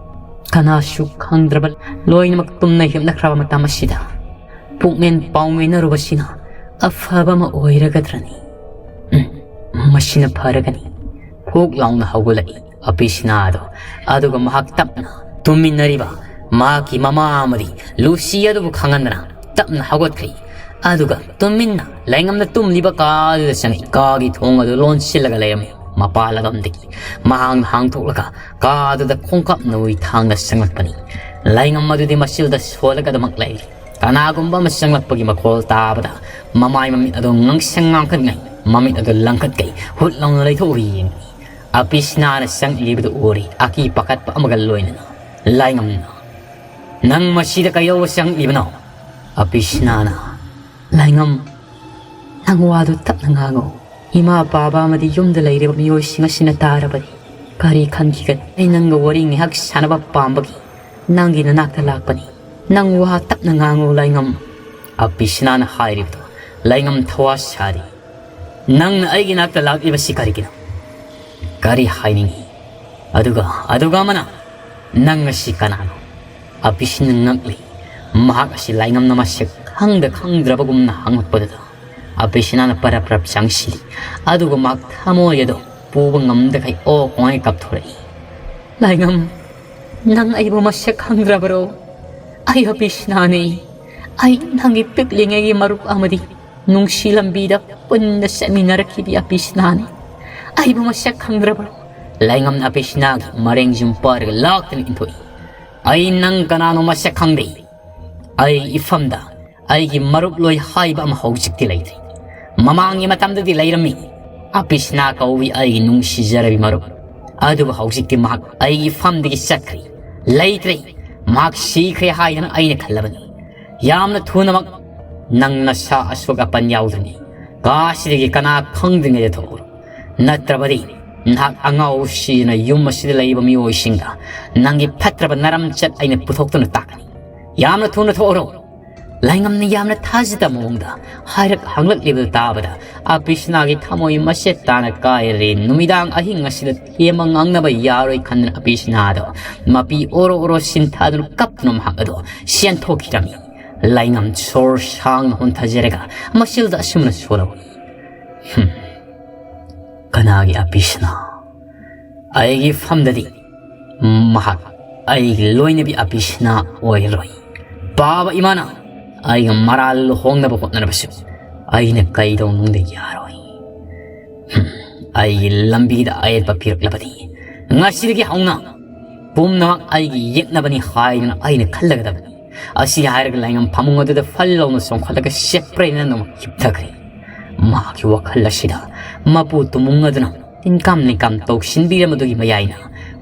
ꯀꯅꯥꯁꯨ ꯈꯪꯗ꯭ꯔꯕ ꯂꯣꯏꯅꯃꯛ ꯇꯨꯝꯅ ꯍꯤꯞꯅꯈ꯭ꯔꯕ ꯃꯇꯝ ꯑꯁꯤꯗ ꯄꯨꯛꯃꯦꯟ ꯄꯥꯎꯃꯤꯟꯅꯔꯨꯕꯁꯤꯅ ꯑꯐꯕ ꯑꯃ ꯑꯣꯏꯔꯒꯗ꯭ꯔꯅꯤ? ꯎꯝ, ꯃꯁꯤꯅ ꯐꯔꯒꯅꯤ꯫ ꯍꯨꯛ ꯂꯥꯎꯅ ꯍꯧꯒꯠꯂꯛꯏ ꯑꯄꯤꯁꯤꯅꯥꯗꯣ꯫ ꯑꯗꯨꯒ ꯃꯍꯥꯛ ꯇꯞꯅ ꯇꯨꯝꯃꯤꯟꯅꯔꯤꯕ ꯃꯍꯥꯛꯀꯤ ꯃꯃꯥ ꯑꯃꯗꯤ ꯂꯨꯁꯤ ꯑꯗꯨꯕꯨ ꯈꯪꯍꯟꯗꯅ ꯇꯞꯅ ꯍꯧꯒꯠꯈ꯭ꯔꯤ꯫ ꯑꯗꯨꯒ ꯇꯨꯃꯤꯟꯅ ꯂꯥꯏꯉꯝꯅ ꯇꯨꯝꯂꯤꯕ ꯀꯥ ꯑꯗꯨꯗ ꯆꯪꯉꯛꯏ꯫ ꯀꯥꯒꯤ ꯊꯣꯡ ꯑꯗꯨ ꯂꯣꯟꯁꯤꯜꯂꯒ ꯂꯩꯔꯝꯃꯤ꯫ ꯃꯄꯥꯜ ꯑꯗꯣꯝꯗꯒꯤ ꯃꯍꯥꯛꯅ ꯍꯥꯡꯗꯣꯛꯂꯒ ꯀꯥ ꯑꯗꯨꯗ ꯈꯣꯡꯀꯥꯞ ꯅꯧꯏ ꯊꯥꯡꯅ ꯆꯪꯂꯛꯄꯅꯤ꯫ ꯂꯥꯏꯉꯝ ꯑꯗꯨꯗꯤ ꯃꯆꯤꯜꯗ ꯁꯣꯜꯂꯒ ꯑꯗꯨꯃꯛ ꯂꯩꯔꯤ꯫ ꯀꯅꯥꯒꯨꯝꯕ ꯑꯃ ꯆꯪꯂꯛꯄꯒꯤ ꯃꯈꯣꯜ ꯇꯥꯕꯗ ꯃꯃꯥꯏ ꯃꯃꯤꯠ ꯑꯗꯨ ꯉꯥꯡꯁꯪ ꯉꯥꯡꯈꯠꯉꯩ, ꯃꯃꯤꯠ ꯑꯗꯨ ꯂꯪꯈꯠꯀꯩ ꯍꯨꯠ ꯂꯥꯎꯅ ꯂꯩꯊꯣꯛꯑꯒ ꯌꯦꯡꯉꯤ꯫ ꯑꯄꯤꯁꯅꯥꯅ ꯆꯪꯂꯤꯕꯗꯨ ꯎꯔꯤ, ꯑꯀꯤ ꯄꯥꯈꯠꯄ ꯑꯃꯒ ꯂꯣꯏꯅꯅ꯫ ꯂꯥꯏꯉꯝꯅ, "ꯅꯪ ꯃꯁꯤꯗ ꯀꯩꯗꯧꯕ ꯆꯪꯂꯤꯕꯅꯣ?" ꯑꯄꯤꯁꯅꯥꯅ, "ꯂꯥꯏꯉꯝ, ꯅꯪ ꯋꯥꯗꯨ ꯇꯞꯅ ꯉꯥꯡꯉꯨ꯫ ꯏꯃꯥ ꯄꯥꯕ ꯑꯃꯗꯤ ꯌꯨꯝꯗ ꯂꯩꯔꯤꯕ ꯃꯤꯑꯣꯏꯁꯤꯡ ꯑꯁꯤꯅ ꯇꯥꯔꯕꯗꯤ ꯀꯔꯤ ꯈꯟꯈꯤꯒꯅꯤ? ꯑꯩ ꯅꯪꯒ ꯋꯥꯔꯤ ꯉꯥꯏꯍꯥꯛ ꯁꯥꯟꯅꯕ ꯄꯥꯝꯕꯒꯤ ꯅꯪꯒꯤ ꯅꯅꯥꯛꯇ ꯂꯥꯛꯄꯅꯤ꯫ ꯅꯪ ꯋꯥ ꯇꯞꯅ ꯉꯥꯡꯉꯨ, ꯂꯥꯏꯉꯝ꯫" ꯑꯄꯤꯁꯅꯥꯅ ꯍꯥꯏꯔꯤꯕꯗꯨ ꯂꯥꯏꯉꯝ ꯊꯋꯥ ꯁꯥꯔꯤ꯫ "ꯅꯪꯅ ꯑꯩꯒꯤ ꯅꯥꯛꯇ ꯂꯥꯛꯂꯤꯕꯁꯤ ꯀꯔꯤꯒꯤꯅꯣ? ꯀꯔꯤ ꯍꯥꯏꯅꯤꯡꯏ? ꯑꯗꯨꯒ, ꯑꯗꯨꯒ ꯑꯃꯅ, ꯅꯪ ꯑꯁꯤ ꯀꯅꯥꯅꯣ?" ꯑꯄꯤꯁꯅꯥ ꯉꯛꯂꯤ꯫ ꯃꯍꯥꯛ ꯑꯁꯤ ꯂꯥꯏꯉꯝꯅ ꯃꯁꯛ ꯈꯪꯗ ꯈꯪꯗ꯭ꯔꯕꯒꯨꯝꯅ ꯍꯪꯂꯛꯄꯗꯨꯗ ꯑꯄꯤꯁꯅꯥꯅ ꯄꯔꯞ ꯄꯔꯞ ꯆꯪꯁꯤꯜꯂꯤ꯫ ꯑꯗꯨꯒ ꯃꯍꯥꯛ ꯊꯃꯣꯏ ꯑꯗꯨ ꯄꯨꯕ ꯉꯝꯗꯈꯩ ꯑꯣ ꯀꯣꯡꯉꯩ ꯀꯞꯊꯣꯔꯛꯏ꯫ "ꯂꯥꯏꯉꯝ, ꯅꯪ ꯑꯩꯕꯨ ꯃꯁꯛ ꯈꯪꯗ꯭ꯔꯕꯔꯣ? ꯑꯩ ꯑꯄꯤꯁꯅꯥꯅꯤ꯫ ꯑꯩ ꯅꯪꯒꯤ ꯄꯤꯛꯂꯤꯉꯩꯒꯤ ꯃꯔꯨꯞ ꯑꯃꯗꯤ ꯅꯨꯡꯁꯤ ꯂꯝꯕꯤꯗ ꯄꯨꯟꯅ ꯆꯠꯃꯤꯟꯅꯔꯛꯈꯤꯕꯤ ꯑꯄꯤꯁꯅꯥꯅꯤ꯫ ꯑꯩꯕꯨ ꯃꯁꯛ ꯈꯪꯗ꯭ꯔꯕ꯭ꯔꯣ?" ꯂꯥꯏꯉꯝꯅ ꯑꯄꯤꯁꯅꯥꯒꯤ ꯃꯔꯦꯡ ꯌꯨꯝ ꯄꯥꯏꯔꯒ ꯂꯥꯛꯇꯨꯅ ꯏꯟꯊꯣꯛꯏ꯫ "ꯑꯩ ꯅꯪ ꯀꯅꯥꯅꯣ ꯃꯁꯛ ꯈꯪꯗꯦ꯫ ꯑꯩꯒꯤ ꯏꯐꯝꯗ ꯑꯩꯒꯤ ꯃꯔꯨꯞꯂꯣꯏ ꯍꯥꯏꯕ ꯑꯃ ꯍꯧꯖꯤꯛꯇꯤ ꯂꯩꯇ꯭ꯔꯦ꯫ ꯃꯃꯥꯡꯒꯤ ꯃꯇꯝꯗꯗꯤ ꯂꯩꯔꯝꯃꯤ꯫ ꯑꯄꯤꯁꯅꯥ ꯀꯧꯕꯤ ꯑꯩꯒꯤ ꯅꯨꯡꯁꯤꯖꯔꯕꯤ ꯃꯔꯨꯞ꯫ ꯑꯗꯨꯕꯨ ꯍꯧꯖꯤꯛꯇꯤ ꯃꯍꯥꯛ ꯑꯩꯒꯤ ꯏꯐꯝꯗꯒꯤ ꯆꯠꯈ꯭ꯔꯦ꯫ ꯂꯩꯇ꯭ꯔꯦ꯫ ꯃꯍꯥꯛ ꯁꯤꯈ꯭ꯔꯦ ꯍꯥꯏꯗꯅ ꯑꯩꯅ ꯈꯜꯂꯕꯅꯤ꯫ ꯌꯥꯝꯅ ꯊꯨꯅꯃꯛ ꯅꯪ ꯅꯁꯥ ꯑꯁꯣꯛ ꯑꯄꯟ ꯌꯥꯎꯗ꯭ꯔꯤꯉꯩ ꯀꯥꯁꯤꯗꯒꯤ ꯀꯅꯥ ꯈꯪꯗ꯭ꯔꯤꯉꯩꯗ ꯊꯣꯛꯎꯔꯣ꯫ ꯅꯠꯇ꯭ꯔꯕꯗꯤ ꯅꯍꯥꯛ ꯑꯉꯥꯎ ꯁꯤꯗꯅ ꯌꯨꯝ ꯑꯁꯤꯗ ꯂꯩꯔꯤꯕ ꯃꯤꯑꯣꯏꯁꯤꯡꯗ ꯅꯪꯒꯤ ꯐꯠꯇ꯭ꯔꯕ ꯅꯔꯝꯆꯠ ꯑꯩꯅ ꯄꯨꯊꯣꯛꯇꯨꯅ ꯇꯥꯛꯀꯅꯤ꯫ ꯌꯥꯝꯅ ꯊꯨꯅ ꯊꯣꯛꯎꯔꯣ꯫" ꯂꯥꯏꯉꯝꯅ ꯌꯥꯝꯅ ꯊꯥꯖꯗꯕ ꯃꯑꯣꯡꯗ ꯍꯥꯏꯔꯛ ꯍꯪꯂꯛꯂꯤꯕꯗꯨ ꯇꯥꯕꯗ ꯑꯄꯤꯁꯅꯥꯒꯤ ꯊꯃꯣꯏ ꯃꯆꯦꯠ ꯇꯥꯅ ꯀꯥꯏꯔꯦ꯫ ꯅꯨꯃꯤꯗꯥꯡ ꯑꯍꯤꯡ ꯑꯁꯤꯗ ꯊꯦꯝꯕ ꯉꯥꯡꯅꯕ ꯌꯥꯔꯣꯏ ꯈꯟꯗꯨꯅ ꯑꯄꯤꯁꯅꯥꯗꯣ ꯃꯄꯤ ꯑꯣꯔꯣ ꯑꯣꯔꯣ ꯁꯤꯟꯊꯗꯨꯅ ꯀꯞꯇꯨꯅ ꯃꯍꯥꯛ ꯑꯗꯣ ꯆꯦꯟꯊꯣꯛꯈꯤꯔꯝꯃꯤ꯫ ꯂꯥꯏꯉꯝ ꯁꯣꯔ ꯁꯥꯡꯅ ꯍꯣꯟꯊꯖꯔꯒ ꯃꯆꯤꯜꯗ ꯑꯁꯨꯝꯅ ꯁꯣꯜꯍꯧꯏ꯫ "ꯍꯨꯝ, ꯀꯅꯥꯒꯤ ꯑꯄꯤꯁꯅꯥ? ꯑꯩꯒꯤ ꯐꯝꯗꯗꯤ ꯃꯍꯥꯛ ꯑꯩꯒꯤ ꯂꯣꯏꯅꯕꯤ ꯑꯄꯤꯁꯅꯥ ꯑꯣꯏꯔꯔꯣꯏ꯫ ꯄꯥꯕ ꯏꯃꯥꯅ ꯑꯩꯒ ꯃꯔꯥꯜ ꯂꯨꯍꯣꯡꯅꯕ ꯍꯣꯠꯅꯔꯕꯁꯨ ꯑꯩꯅ ꯀꯩꯗꯧꯅꯨꯡꯗ ꯌꯥꯔꯣꯏ꯫ ꯍꯨꯝ, ꯑꯩꯒꯤ ꯂꯝꯕꯤꯗ ꯑꯌꯦꯠꯄ ꯄꯤꯔꯛꯂꯕꯗꯤ ꯉꯁꯤꯗꯒꯤ ꯍꯧꯅ ꯄꯨꯝꯅꯃꯛ ꯑꯩꯒꯤ ꯌꯦꯛꯅꯕꯅꯤ ꯍꯥꯏꯗꯨꯅ ꯑꯩꯅ ꯈꯜꯂꯒꯗꯕꯅꯤ꯫" ꯑꯁꯤ ꯍꯥꯏꯔꯒ ꯂꯥꯏꯉꯝ ꯐꯃꯨꯡ ꯑꯗꯨꯗ ꯐꯜ ꯂꯥꯎꯅ ꯆꯣꯡꯈꯠꯂꯒ ꯁꯦꯄ꯭ꯔꯦꯅ ꯑꯗꯨꯝ ꯍꯤꯞꯊꯈ꯭ꯔꯦ꯫ ꯃꯍꯥꯛꯀꯤ ꯋꯥꯈꯜ ꯑꯁꯤꯗ ꯃꯄꯨ ꯇꯨꯃꯨꯡ ꯑꯗꯨꯅ ꯏꯟꯀꯥꯝ ꯅꯤꯡꯀꯥꯝ ꯇꯧꯁꯤꯟꯕꯤꯔꯝꯕꯗꯨꯒꯤ ꯃꯌꯥꯏꯅ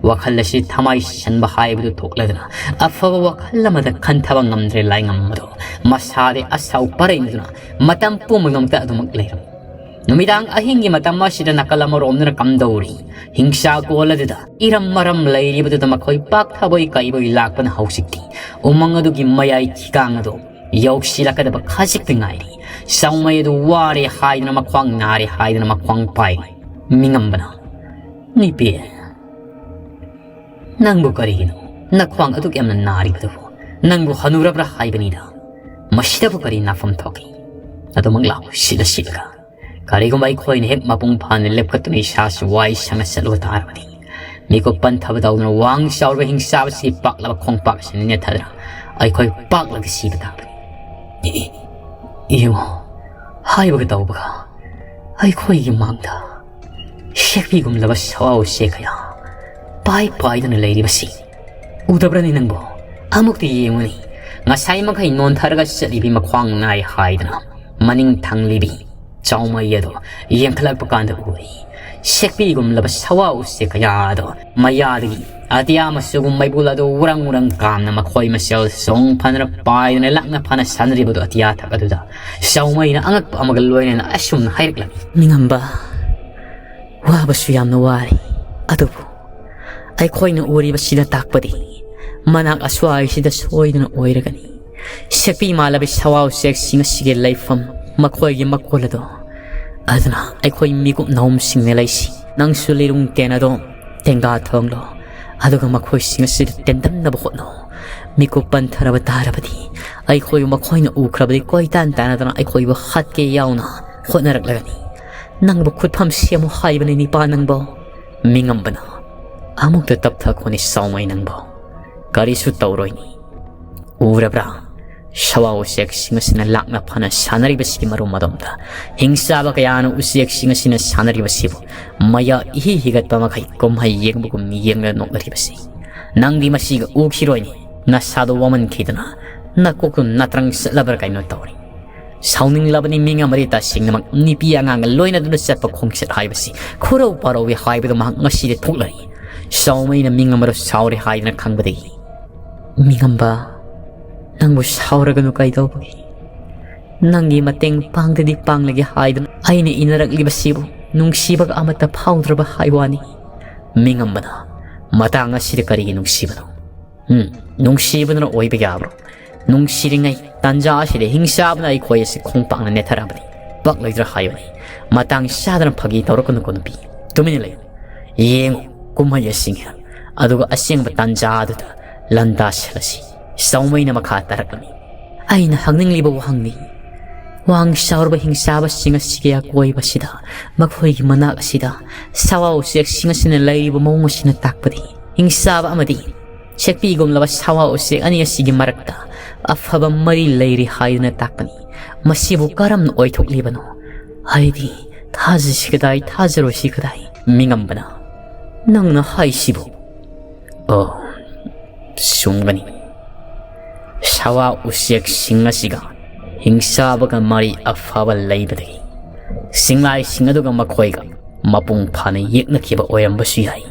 ꯋꯥꯈꯜ ꯑꯁꯤ ꯊꯃꯥꯏ ꯁꯟꯕ ꯍꯥꯏꯕꯗꯨ ꯊꯣꯛꯂꯗꯨꯅ ꯑꯐꯕ ꯋꯥꯈꯜ ꯑꯃꯗ ꯈꯟꯊꯕ ꯉꯝꯗ꯭ꯔꯦ ꯂꯥꯏꯉꯝꯕꯗꯣ꯫ ꯃꯁꯥꯗꯤ ꯑꯁꯥꯎ ꯄꯔꯩꯗꯨꯅ ꯃꯇꯝ ꯄꯨꯝꯅꯃꯛꯇ ꯑꯗꯨꯃꯛ ꯂꯩꯔꯝꯃꯤ꯫ ꯅꯨꯃꯤꯗꯥꯡ ꯑꯍꯤꯡꯒꯤ ꯃꯇꯝ ꯑꯁꯤꯗ ꯅꯥꯀꯜ ꯑꯃꯔꯣꯝꯗꯅ ꯀꯝꯗꯧꯔꯤ? ꯍꯤꯡꯁꯥ ꯀꯣꯜ ꯑꯗꯨꯗ ꯏꯔꯝ ꯃꯔꯝ ꯂꯩꯔꯤꯕꯗꯨꯗ ꯃꯈꯣꯏ ꯄꯥꯛ ꯊꯕꯣꯏ ꯀꯩꯕꯣꯏ ꯂꯥꯛꯄꯅ ꯍꯧꯖꯤꯛꯇꯤ ꯎꯃꯪ ꯑꯗꯨꯒꯤ ꯃꯌꯥꯏ ꯊꯤꯒꯥꯡ ꯑꯗꯨ ꯌꯧꯁꯤꯜꯂꯛꯀꯗꯕ ꯈꯖꯤꯛꯇ ꯉꯥꯏꯔꯤ꯫ ꯁꯥꯎꯃꯩ ꯑꯗꯨ ꯋꯥꯔꯦ ꯍꯥꯏꯗꯨꯅ ꯃꯈ꯭ꯋꯥꯡ ꯅꯥꯔꯦ ꯍꯥꯏꯗꯨꯅ ꯃꯈ꯭ꯋꯥꯡ ꯄꯥꯏ꯫ ꯃꯤꯉꯝꯕꯅ, "ꯅꯨꯄꯤ, ꯅꯪꯕꯨ ꯀꯔꯤꯒꯤꯅꯣ ꯅꯈ꯭ꯋꯥꯡ ꯑꯗꯨꯛ ꯌꯥꯝꯅ ꯅꯥꯔꯤꯕꯗꯨꯕꯨ? ꯅꯪꯕꯨ ꯍꯅꯨꯔꯕ꯭ꯔꯥ ꯍꯥꯏꯕꯅꯤꯗ꯫ ꯃꯁꯤꯗꯕꯨ ꯀꯔꯤ ꯅꯥꯐꯝ ꯊꯣꯛꯏ? ꯑꯗꯨꯃꯛ ꯂꯥꯎ, ꯁꯤꯠꯂ ꯁꯤꯠꯂꯒ꯫ ꯀꯔꯤꯒꯨꯝꯕ ꯑꯩꯈꯣꯏꯅ ꯍꯦꯛ ꯃꯄꯨꯡ ꯐꯥꯅ ꯂꯦꯞꯈꯠꯇꯨꯅ ꯏꯁꯥꯁꯤ ꯋꯥꯏ ꯁꯪꯅ ꯆꯠꯂꯨꯕ ꯇꯥꯔꯕꯗꯤ, ꯃꯤꯀꯨꯞ ꯄꯟꯊꯕ ꯇꯧꯗꯨꯅ ꯋꯥꯡ ꯆꯥꯎꯔꯕ ꯍꯤꯡꯆꯥꯕꯁꯤꯒꯤ ꯄꯥꯛꯂꯕ ꯈꯣꯡꯄꯥꯛ ꯑꯁꯤꯅ ꯅꯦꯠꯊꯗꯨꯅ ꯑꯩꯈꯣꯏ ꯄꯥꯛꯂꯒ ꯁꯤꯕ ꯇꯥꯕꯅꯤ꯫ ꯌꯦꯡꯉꯣ, ꯍꯥꯏꯕꯒ ꯇꯧꯕꯒ ꯑꯩꯈꯣꯏꯒꯤ ꯃꯥꯡꯗ ꯁꯦꯛꯄꯤꯒꯨꯝꯂꯕ ꯁꯋꯥ ꯎꯆꯦꯛ ꯀꯌꯥ ꯄꯥꯏ ꯄꯥꯏꯗꯨꯅ ꯂꯩꯔꯤꯕꯁꯤ ꯎꯗꯕ꯭ꯔꯅꯤ ꯅꯪꯕꯣ? ꯑꯃꯨꯛꯇ ꯌꯦꯡꯉꯨꯅꯤ꯫ ꯉꯁꯥꯏ ꯃꯈꯩ ꯅꯣꯟꯊꯔꯒ ꯆꯠꯂꯤꯕꯤ ꯃꯈ꯭ꯋꯥꯡ ꯅꯥꯏ ꯍꯥꯏꯗꯅ ꯃꯅꯤꯡ ꯊꯪꯂꯤꯕꯤ ꯆꯥꯎꯃꯩ ꯑꯗꯣ ꯌꯦꯡꯈꯠꯂꯛꯄ ꯀꯥꯟꯗ ꯎꯔꯤ꯫ ꯁꯦꯛꯄꯤꯒꯨꯝꯂꯕ ꯁꯋꯥ ꯎꯆꯦꯛ ꯀꯌꯥ ꯑꯗꯣ ꯃꯌꯥꯗꯒꯤ ꯑꯇꯤꯌꯥ ꯃꯆꯨꯒꯨꯝ ꯃꯩꯕꯨꯜ ꯑꯗꯨ ꯎꯔꯪ ꯎꯔꯪ ꯀꯥꯝꯅ ꯃꯈꯣꯏ ꯃꯁꯦꯜ ꯆꯣꯡ ꯐꯅ ꯄꯥꯏꯗꯨꯅ ꯂꯥꯛꯅ ꯐꯅ ꯁꯥꯟꯅꯔꯤꯕꯗꯨ ꯑꯇꯤꯌꯥ ꯊꯛ ꯑꯗꯨꯗ ꯆꯥꯎꯃꯩꯅ ꯑꯉꯛꯄ ꯑꯃꯒ ꯂꯣꯏꯅꯅ ꯑꯁꯨꯝꯅ ꯍꯥꯏꯔꯛꯂꯝꯃꯤ꯫ "ꯃꯤꯉꯝꯕ, ꯋꯥꯕꯁꯨ ꯌꯥꯝꯅ ꯋꯥꯔꯤ, ꯑꯗꯨꯕꯨ ꯑꯩꯈꯣꯏꯅ ꯎꯔꯤꯕꯁꯤꯅ ꯇꯥꯛꯄꯗꯤ ꯃꯅꯥꯛ ꯑꯁ꯭ꯋꯥꯏꯁꯤꯗ ꯁꯣꯏꯗꯅ ꯑꯣꯏꯔꯒꯅꯤ꯫ ꯁꯦꯛꯄꯤ ꯃꯥꯜꯂꯕ ꯁꯋꯥ ꯎꯆꯦꯛꯁꯤꯡ ꯑꯁꯤꯒꯤ ꯂꯩꯐꯝ, ꯃꯈꯣꯏꯒꯤ ꯃꯀꯣꯜ ꯑꯗꯣ ꯑꯗꯨꯅ ꯑꯩꯈꯣꯏ ꯃꯤꯀꯨꯞ ꯅꯍꯨꯝꯁꯤꯡꯅ ꯂꯩꯁꯤ꯫ ꯅꯪꯁꯨ ꯂꯤꯔꯨꯡ ꯇꯦꯟ ꯑꯗꯣ ꯇꯦꯡꯒꯥ ꯊꯣꯡꯂꯣ, ꯑꯗꯨꯒ ꯃꯈꯣꯏꯁꯤꯡ ꯑꯁꯤꯗ ꯇꯦꯟꯗꯝꯅꯕ ꯍꯣꯠꯅꯧ꯫ ꯃꯤꯀꯨꯞ ꯄꯟꯊꯔꯕ ꯇꯥꯔꯕꯗꯤ ꯑꯩꯈꯣꯏꯕꯨ ꯃꯈꯣꯏꯅ ꯎꯈ꯭ꯔꯕꯗꯤ ꯀꯣꯏꯇꯥꯟ ꯇꯥꯟꯅꯗꯅ ꯑꯩꯈꯣꯏꯕꯨ ꯍꯥꯠꯀꯦ ꯌꯥꯎꯅ ꯍꯣꯠꯅꯔꯛꯂꯒꯅꯤ꯫ ꯅꯪꯕꯨ ꯈꯨꯠꯐꯝ ꯁꯦꯝꯃꯨ ꯍꯥꯏꯕꯅꯤ ꯅꯤꯄꯥ ꯅꯪꯕꯣ?" ꯃꯤꯉꯝꯕꯅ ꯑꯃꯨꯛꯇ ꯇꯞꯊꯈꯣꯅꯤ ꯆꯥꯎꯃꯩ ꯅꯪꯕꯣ꯫ ꯀꯔꯤꯁꯨ ꯇꯧꯔꯣꯏꯅꯤ꯫ ꯎꯔꯕ꯭ꯔꯥ? ꯁꯋꯥ ꯎꯆꯦꯛꯁꯤꯡ ꯑꯁꯤꯅ ꯂꯥꯛꯅ ꯐꯅ ꯁꯥꯟꯅꯔꯤꯕꯁꯤꯒꯤ ꯃꯔꯨꯝ ꯑꯗꯣꯝꯗ ꯍꯤꯡꯆꯥꯕ ꯀꯌꯥꯅ ꯎꯆꯦꯛꯁꯤꯡ ꯑꯁꯤꯅ ꯁꯥꯟꯅꯔꯤꯕꯁꯤꯕꯨ ꯃꯌꯥ ꯏꯍꯤ ꯍꯤꯒꯠꯄ ꯃꯈꯩ ꯀꯨꯝꯍꯩ ꯌꯦꯡꯕꯒꯨꯝ ꯌꯦꯡꯂꯒ ꯅꯣꯛꯅꯔꯤꯕꯁꯤ ꯅꯪꯗꯤ ꯃꯁꯤꯒ ꯎꯈꯤꯔꯣꯏꯅꯤ꯫ ꯅꯁꯥꯗꯣ ꯋꯥꯃꯟꯈꯤꯗꯅ ꯅꯀꯣꯛꯇꯨ ꯅꯠꯇ꯭ꯔꯪ ꯆꯠꯂꯕ꯭ꯔꯥ ꯀꯩꯅꯣ ꯇꯧꯔꯤ꯫ ꯁꯥꯎꯅꯤꯡꯂꯕꯅꯤ ꯃꯤꯡ ꯑꯃꯗꯤ ꯇꯁꯦꯡꯅꯃꯛ ꯅꯨꯄꯤ ꯑꯉꯥꯡꯒ ꯂꯣꯏꯅꯗꯨꯅ ꯆꯠꯄ ꯈꯣꯡꯆꯠ ꯍꯥꯏꯕꯁꯤ ꯈꯨꯔꯧ ꯄꯥꯔꯧꯏ ꯍꯥꯏꯕꯗꯨ ꯃꯍꯥꯛ ꯉꯁꯤꯗꯤ ꯊꯣꯛꯂꯔꯤ꯫ ꯆꯥꯎꯃꯩꯅ ꯃꯤꯡ ꯑꯃꯗ ꯁꯥꯎꯔꯦ ꯍꯥꯏꯗꯅ ꯈꯪꯕꯗꯒꯤ, "ꯃꯤꯉꯝꯕ, ꯅꯪꯕꯨ ꯁꯥꯎꯔꯒꯅꯨ ꯀꯩꯗꯧꯕꯒꯤ? ꯅꯪꯒꯤ ꯃꯇꯦꯡ ꯄꯥꯡꯗꯗꯤ ꯄꯥꯡꯂꯒꯦ ꯍꯥꯏꯗꯨꯅ ꯑꯩꯅ ꯏꯟꯅꯔꯛꯂꯤꯕꯁꯤꯕꯨ ꯅꯨꯡꯁꯤꯕꯒ ꯑꯃꯠꯇ ꯐꯥꯎꯗ꯭ꯔꯕ ꯍꯥꯏ ꯋꯥꯅꯤ꯫" ꯃꯤꯉꯝꯕꯅ, "ꯃꯇꯥꯡ ꯑꯁꯤꯗ ꯀꯔꯤꯒꯤ ꯅꯨꯡꯁꯤꯕꯅꯣ? ꯎꯝ, ꯅꯨꯡꯁꯤꯕꯗꯨꯅ ꯑꯣꯏꯕ ꯌꯥꯕ꯭ꯔꯣ? ꯅꯨꯡꯁꯤꯔꯤꯉꯩ ꯇꯥꯟꯖꯥ ꯑꯁꯤꯗ ꯍꯤꯡꯁꯥꯕꯅ ꯑꯩꯈꯣꯏ ꯑꯁꯤ ꯈꯣꯡꯄꯥꯛꯅ ꯅꯦꯠꯊꯔꯕꯅꯤ꯫ ꯄꯛꯂꯣꯏꯗ꯭ꯔꯥ ꯍꯥꯏꯕꯅꯤ꯫ ꯃꯇꯥꯡ ꯆꯥꯗꯅ ꯐꯥꯒꯤ ꯇꯧꯔꯛꯀꯅꯨꯀꯣ ꯅꯨꯄꯤ꯫ ꯇꯨꯃꯤꯟꯅ ꯂꯩꯌꯨ꯫ ꯌꯦꯡꯉꯨ, ꯀꯨꯝꯍꯩ ꯑꯁꯤꯡ ꯑꯗꯨꯒ ꯑꯁꯦꯡꯕ ꯇꯥꯟꯖꯥ ꯑꯗꯨꯗ ꯂꯥꯟꯗꯥꯁꯤꯜꯂꯁꯤ꯫" ꯆꯥꯎꯃꯩꯅ ꯃꯈꯥ ꯇꯥꯔꯛꯂꯝꯃꯤ꯫ ꯑꯩꯅ ꯍꯪꯅꯤꯡꯂꯤꯕ ꯋꯥꯍꯪꯅꯤ, ꯋꯥꯡ ꯆꯥꯎꯔꯕ ꯍꯤꯡꯆꯥꯕꯁꯤꯡ ꯑꯁꯤꯒꯤ ꯑꯀꯣꯏꯕꯁꯤꯗ, ꯃꯈꯣꯏꯒꯤ ꯃꯅꯥꯛ ꯑꯁꯤꯗ ꯁꯥꯋꯥ ꯎꯆꯦꯛꯁꯤꯡ ꯑꯁꯤꯅ ꯂꯩꯔꯤꯕ ꯃꯑꯣꯡ ꯑꯁꯤꯅ ꯇꯥꯛꯄꯗꯤ ꯍꯤꯡꯆꯥꯕ ꯑꯃꯗꯤ ꯁꯦꯛꯄꯤꯒꯨꯝꯂꯕ ꯁꯥꯋꯥ ꯎꯆꯦꯛ ꯑꯅꯤ ꯑꯁꯤꯒꯤ ꯃꯔꯛꯇ ꯑꯐꯕ ꯃꯔꯤ ꯂꯩꯔꯤ ꯍꯥꯏꯗꯨꯅ ꯇꯥꯛꯄꯅꯤ꯫ ꯃꯁꯤꯕꯨ ꯀꯔꯝꯅ ꯑꯣꯏꯊꯣꯛꯂꯤꯕꯅꯣ? ꯍꯥꯏꯗꯤ ꯊꯥꯖꯁꯤ ꯀꯗꯥꯏ, ꯊꯥꯖꯔꯣꯏꯁꯤ ꯀꯗꯥꯏ? ꯃꯤꯉꯝꯕꯅ, "ꯅꯪꯅ ꯍꯥꯏꯁꯤꯕꯨ?" "ꯑꯣ, ꯆꯨꯝꯒꯅꯤ꯫ ꯁꯥꯋꯥ ꯎꯆꯦꯛꯁꯤꯡ ꯑꯁꯤꯒ ꯍꯤꯡꯆꯥꯕꯒ ꯃꯔꯤ ꯑꯐꯕ ꯂꯩꯕꯗꯒꯤ ꯆꯤꯡꯂꯥꯏꯁꯤꯡ ꯑꯗꯨꯒ ꯃꯈꯣꯏꯒ ꯃꯄꯨꯡ ꯐꯥꯅ ꯌꯦꯛꯅꯈꯤꯕ ꯑꯣꯏꯔꯝꯕꯁꯨ ꯌꯥꯏ꯫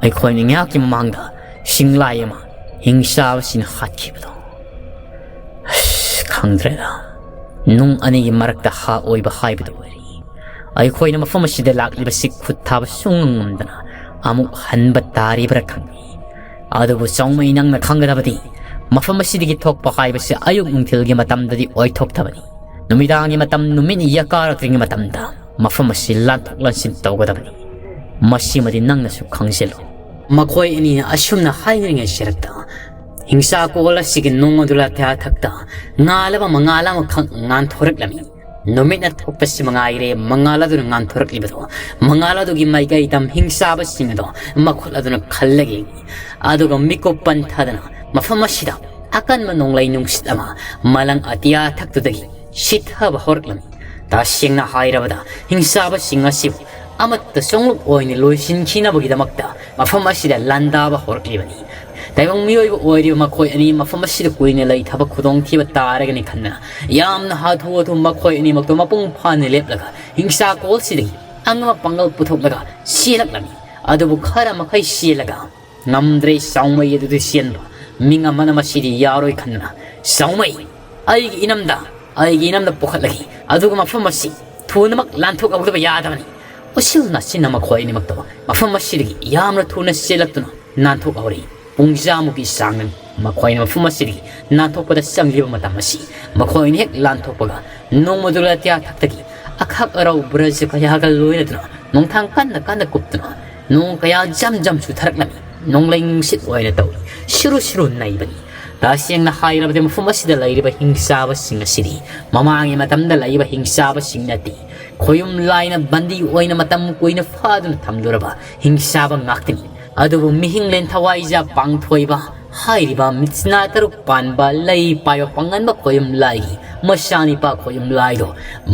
ꯑꯩꯈꯣꯏꯅ ꯉꯥꯏꯍꯥꯛꯀꯤ ꯃꯃꯥꯡꯗ ꯆꯤꯡꯂꯥꯏ ꯑꯃ ꯍꯤꯡꯆꯥꯕꯁꯤꯡꯅ ꯍꯥꯠꯈꯤꯕꯗꯣ꯫ ꯑꯁ, ꯈꯪꯗ꯭ꯔꯦꯗ꯫ ꯅꯨꯡ ꯑꯅꯤꯒꯤ ꯃꯔꯛꯇ ꯍꯥ ꯑꯣꯏꯕ ꯍꯥꯏꯕꯗꯨ ꯑꯣꯏꯔꯦ꯫ ꯑꯩꯈꯣꯏꯅ ꯃꯐꯝ ꯑꯁꯤꯗ ꯂꯥꯛꯂꯤꯕꯁꯤ ꯈꯨꯠ ꯊꯥꯕ ꯁꯨꯡꯉꯝ ꯉꯝꯗꯅ ꯑꯃꯨꯛ ꯍꯟꯕ ꯇꯥꯔꯤꯕ꯭ꯔꯥ ꯈꯪꯗꯦ꯫ ꯑꯗꯨꯕꯨ ꯆꯥꯎꯃꯩ, ꯅꯪꯅ ꯈꯪꯒꯗꯕꯗꯤ ꯃꯐꯝ ꯑꯁꯤꯗꯒꯤ ꯊꯣꯛꯄ ꯍꯥꯏꯕꯁꯤ ꯑꯌꯨꯛ ꯅꯨꯡꯊꯤꯜꯒꯤ ꯃꯇꯝꯗꯗꯤ ꯑꯣꯏꯊꯣꯛꯇꯕꯅꯤ꯫ ꯅꯨꯃꯤꯗꯥꯡꯒꯤ ꯃꯇꯝ, ꯅꯨꯃꯤꯠꯅ ꯌꯥꯀꯥꯔꯛꯇ꯭ꯔꯤꯉꯩ ꯃꯇꯝꯗ ꯃꯐꯝ ꯑꯁꯤ ꯂꯥꯟꯊꯣꯛ ꯂꯥꯟꯁꯤꯟ ꯇꯧꯒꯗꯕꯅꯤ꯫ ꯃꯁꯤꯃꯗꯤ ꯅꯪꯅꯁꯨ ꯈꯪꯖꯤꯜꯂꯨ꯫" ꯃꯈꯣꯏ ꯑꯅꯤꯅ ꯑꯁꯨꯝꯅ ꯍꯥꯏꯅꯔꯤꯉꯩ ꯆꯔꯛꯇ ꯍꯤꯡꯁꯥ ꯀꯣꯜ ꯑꯁꯤꯒꯤ ꯅꯨꯡ ꯑꯗꯨ ꯂꯥꯊꯥ ꯊꯛꯇ ꯉꯥꯜ ꯑꯃ ꯃꯉꯥꯜ ꯑꯃꯈꯛ ꯉꯥꯟꯊꯣꯔꯛꯂꯝꯃꯤ꯫ ꯅꯨꯃꯤꯠꯅ ꯊꯣꯛꯄꯁꯤ ꯃꯉꯥꯏꯔꯦ ꯃꯉꯥꯜ ꯑꯗꯨꯅ ꯉꯥꯟꯊꯣꯔꯛꯂꯤꯕꯗꯣ꯫ ꯃꯉꯥꯜ ꯑꯗꯨꯒꯤ ꯃꯥꯏꯀꯩꯗ ꯍꯤꯡꯆꯥꯕꯁꯤꯡ ꯑꯗꯣ ꯃꯈꯨꯠ ꯑꯗꯨꯅ ꯈꯜꯂꯒ ꯌꯦꯡꯏ꯫ ꯑꯗꯨꯒ ꯃꯤꯀꯨꯞ ꯄꯟꯊꯗꯅ ꯃꯐꯝ ꯑꯁꯤꯗ ꯑꯀꯟꯕ ꯅꯣꯡꯂꯩ ꯅꯨꯡꯁꯤꯠ ꯑꯃ ꯃꯂꯪ ꯑꯇꯤꯌꯥ ꯊꯛꯇꯨꯗꯒꯤ ꯁꯤꯠꯊꯕ ꯍꯧꯔꯛꯂꯝꯃꯤ꯫ ꯇꯁꯦꯡꯅ ꯍꯥꯏꯔꯕꯗ ꯍꯤꯡꯆꯥꯕꯁꯤꯡ ꯑꯁꯤꯕꯨ ꯑꯃꯠꯇ ꯁꯣꯡꯂꯨꯞ ꯑꯣꯏꯅ ꯂꯣꯏꯁꯤꯟꯈꯤꯅꯕꯒꯤꯗꯃꯛꯇ ꯃꯐꯝ ꯑꯁꯤꯗ ꯂꯥꯟꯗꯥꯕ ꯍꯧꯔꯛꯂꯤꯕꯅꯤ꯫ ꯇꯥꯏꯕꯪ ꯃꯤꯑꯣꯏꯕ ꯑꯣꯏꯔꯤꯕ ꯃꯈꯣꯏ ꯑꯅꯤ ꯃꯐꯝ ꯑꯁꯤꯗ ꯀꯨꯏꯅ ꯂꯩꯊꯕ ꯈꯨꯗꯣꯡꯊꯤꯕ ꯇꯥꯔꯒꯅꯤ ꯈꯟꯗꯅ, ꯌꯥꯝꯅ ꯍꯥꯊꯨ ꯍꯥꯊꯨ ꯃꯈꯣꯏ ꯑꯅꯤꯃꯛꯇꯣ ꯃꯄꯨꯡ ꯐꯥꯅ ꯂꯦꯞꯂꯒ ꯍꯤꯡꯁꯥ ꯀꯣꯜꯁꯤꯗꯒꯤ ꯑꯉꯝꯕ ꯄꯥꯡꯒꯜ ꯄꯨꯊꯣꯛꯂꯒ ꯆꯦꯜꯂꯛꯂꯝꯃꯤ꯫ ꯑꯗꯨꯕꯨ ꯈꯔ ꯃꯈꯩ ꯆꯦꯜꯂꯒ ꯉꯝꯗ꯭ꯔꯦ ꯆꯥꯎꯃꯩ ꯑꯗꯨꯗꯤ ꯆꯦꯟꯕ꯫ ꯃꯤ ꯑꯃꯅ ꯃꯁꯤꯗꯤ ꯌꯥꯔꯣꯏ ꯈꯟꯗꯨꯅ, "ꯆꯥꯎꯃꯩ, ꯑꯩꯒꯤ ꯏꯅꯝꯗ, ꯑꯩꯒꯤ ꯏꯅꯝꯗ ꯄꯨꯈꯠꯂꯒꯦ, ꯑꯗꯨꯒ ꯃꯐꯝ ꯑꯁꯤ ꯊꯨꯅꯃꯛ ꯂꯥꯟꯊꯣꯛꯍꯧꯗꯕ ꯌꯥꯗꯕꯅꯤ"꯫ ꯎꯁꯤꯜ ꯅꯥꯁꯤꯟꯅ ꯃꯈꯣꯏ ꯑꯅꯤꯃꯛꯇꯣ ꯃꯐꯝ ꯑꯁꯤꯗꯒꯤ ꯌꯥꯝꯅ ꯊꯨꯅ ꯆꯦꯜꯂꯛꯇꯨꯅ ꯅꯥꯟꯊꯣꯛꯍꯧꯔꯤ꯫ ꯄꯨꯡꯖꯥꯃꯨꯛꯀꯤ ꯆꯥꯡꯅꯤ ꯃꯈꯣꯏꯅ ꯃꯐꯝ ꯑꯁꯤꯗꯒꯤ ꯅꯥꯟꯊꯣꯛꯄꯗ ꯆꯪꯂꯤꯕ ꯃꯇꯝ ꯑꯁꯤ꯫ ꯃꯈꯣꯏꯅ ꯍꯦꯛ ꯂꯥꯟꯊꯣꯛꯄꯒ ꯅꯣꯡꯃꯗꯨ ꯂꯥꯇꯤꯌꯥ ꯊꯛꯇꯒꯤ ꯑꯈꯛ ꯑꯔꯧ ꯕ꯭ꯔꯖ ꯀꯌꯥꯒ ꯂꯣꯏꯅꯗꯨꯅ ꯅꯣꯡꯊꯥꯡ ꯀꯟꯅ ꯀꯟꯅ ꯀꯨꯞꯇꯨꯅ ꯅꯣꯡ ꯀꯌꯥ ꯖꯝ ꯖꯝ ꯆꯨꯊꯔꯛꯂꯝꯃꯤ꯫ ꯅꯣꯡꯂꯩ ꯅꯨꯡꯁꯤꯠ ꯑꯣꯏꯅ ꯇꯧꯏ꯫ ꯁꯤꯔꯨ ꯁꯤꯔꯨ ꯅꯩꯕꯅꯤ꯫ ꯇꯁꯦꯡꯅ ꯍꯥꯏꯔꯕꯗꯤ ꯃꯐꯝ ꯑꯁꯤꯗ ꯂꯩꯔꯤꯕ ꯍꯤꯡꯆꯥꯕꯁꯤꯡ ꯑꯁꯤꯗꯤ ꯃꯃꯥꯡꯒꯤ ꯃꯇꯝꯗ ꯂꯩꯔꯤꯕ ꯍꯤꯡꯆꯥꯕꯁꯤꯡ ꯅꯠꯇꯦ꯫ ꯈꯣꯌꯨꯝ ꯂꯥꯏꯅ ꯕꯟꯗꯤ ꯑꯣꯏꯅ ꯃꯇꯝ ꯀꯨꯏꯅ ꯐꯥꯗꯨꯅ ꯊꯝꯂꯨꯔꯕ ꯍꯤꯡꯆꯥꯕ ꯉꯥꯛꯇꯅꯤ꯫ ꯑꯗꯨꯕꯨ ꯃꯤꯍꯤꯡꯂꯦꯟ ꯊꯋꯥꯏꯖꯥ ꯄꯥꯡꯊꯣꯏꯕ ꯍꯥꯏꯔꯤꯕ ꯃꯤꯠꯁꯅꯥ ꯇꯔꯨꯛ ꯄꯥꯟꯕ ꯂꯩ ꯄꯥꯏꯕ ꯄꯥꯡꯒꯟꯕ ꯈꯣꯌꯨꯝ ꯂꯥꯏꯒꯤ ꯃꯆꯥꯅꯤꯄꯥ ꯈꯣꯌꯨꯝ ꯂꯥꯏꯗꯣ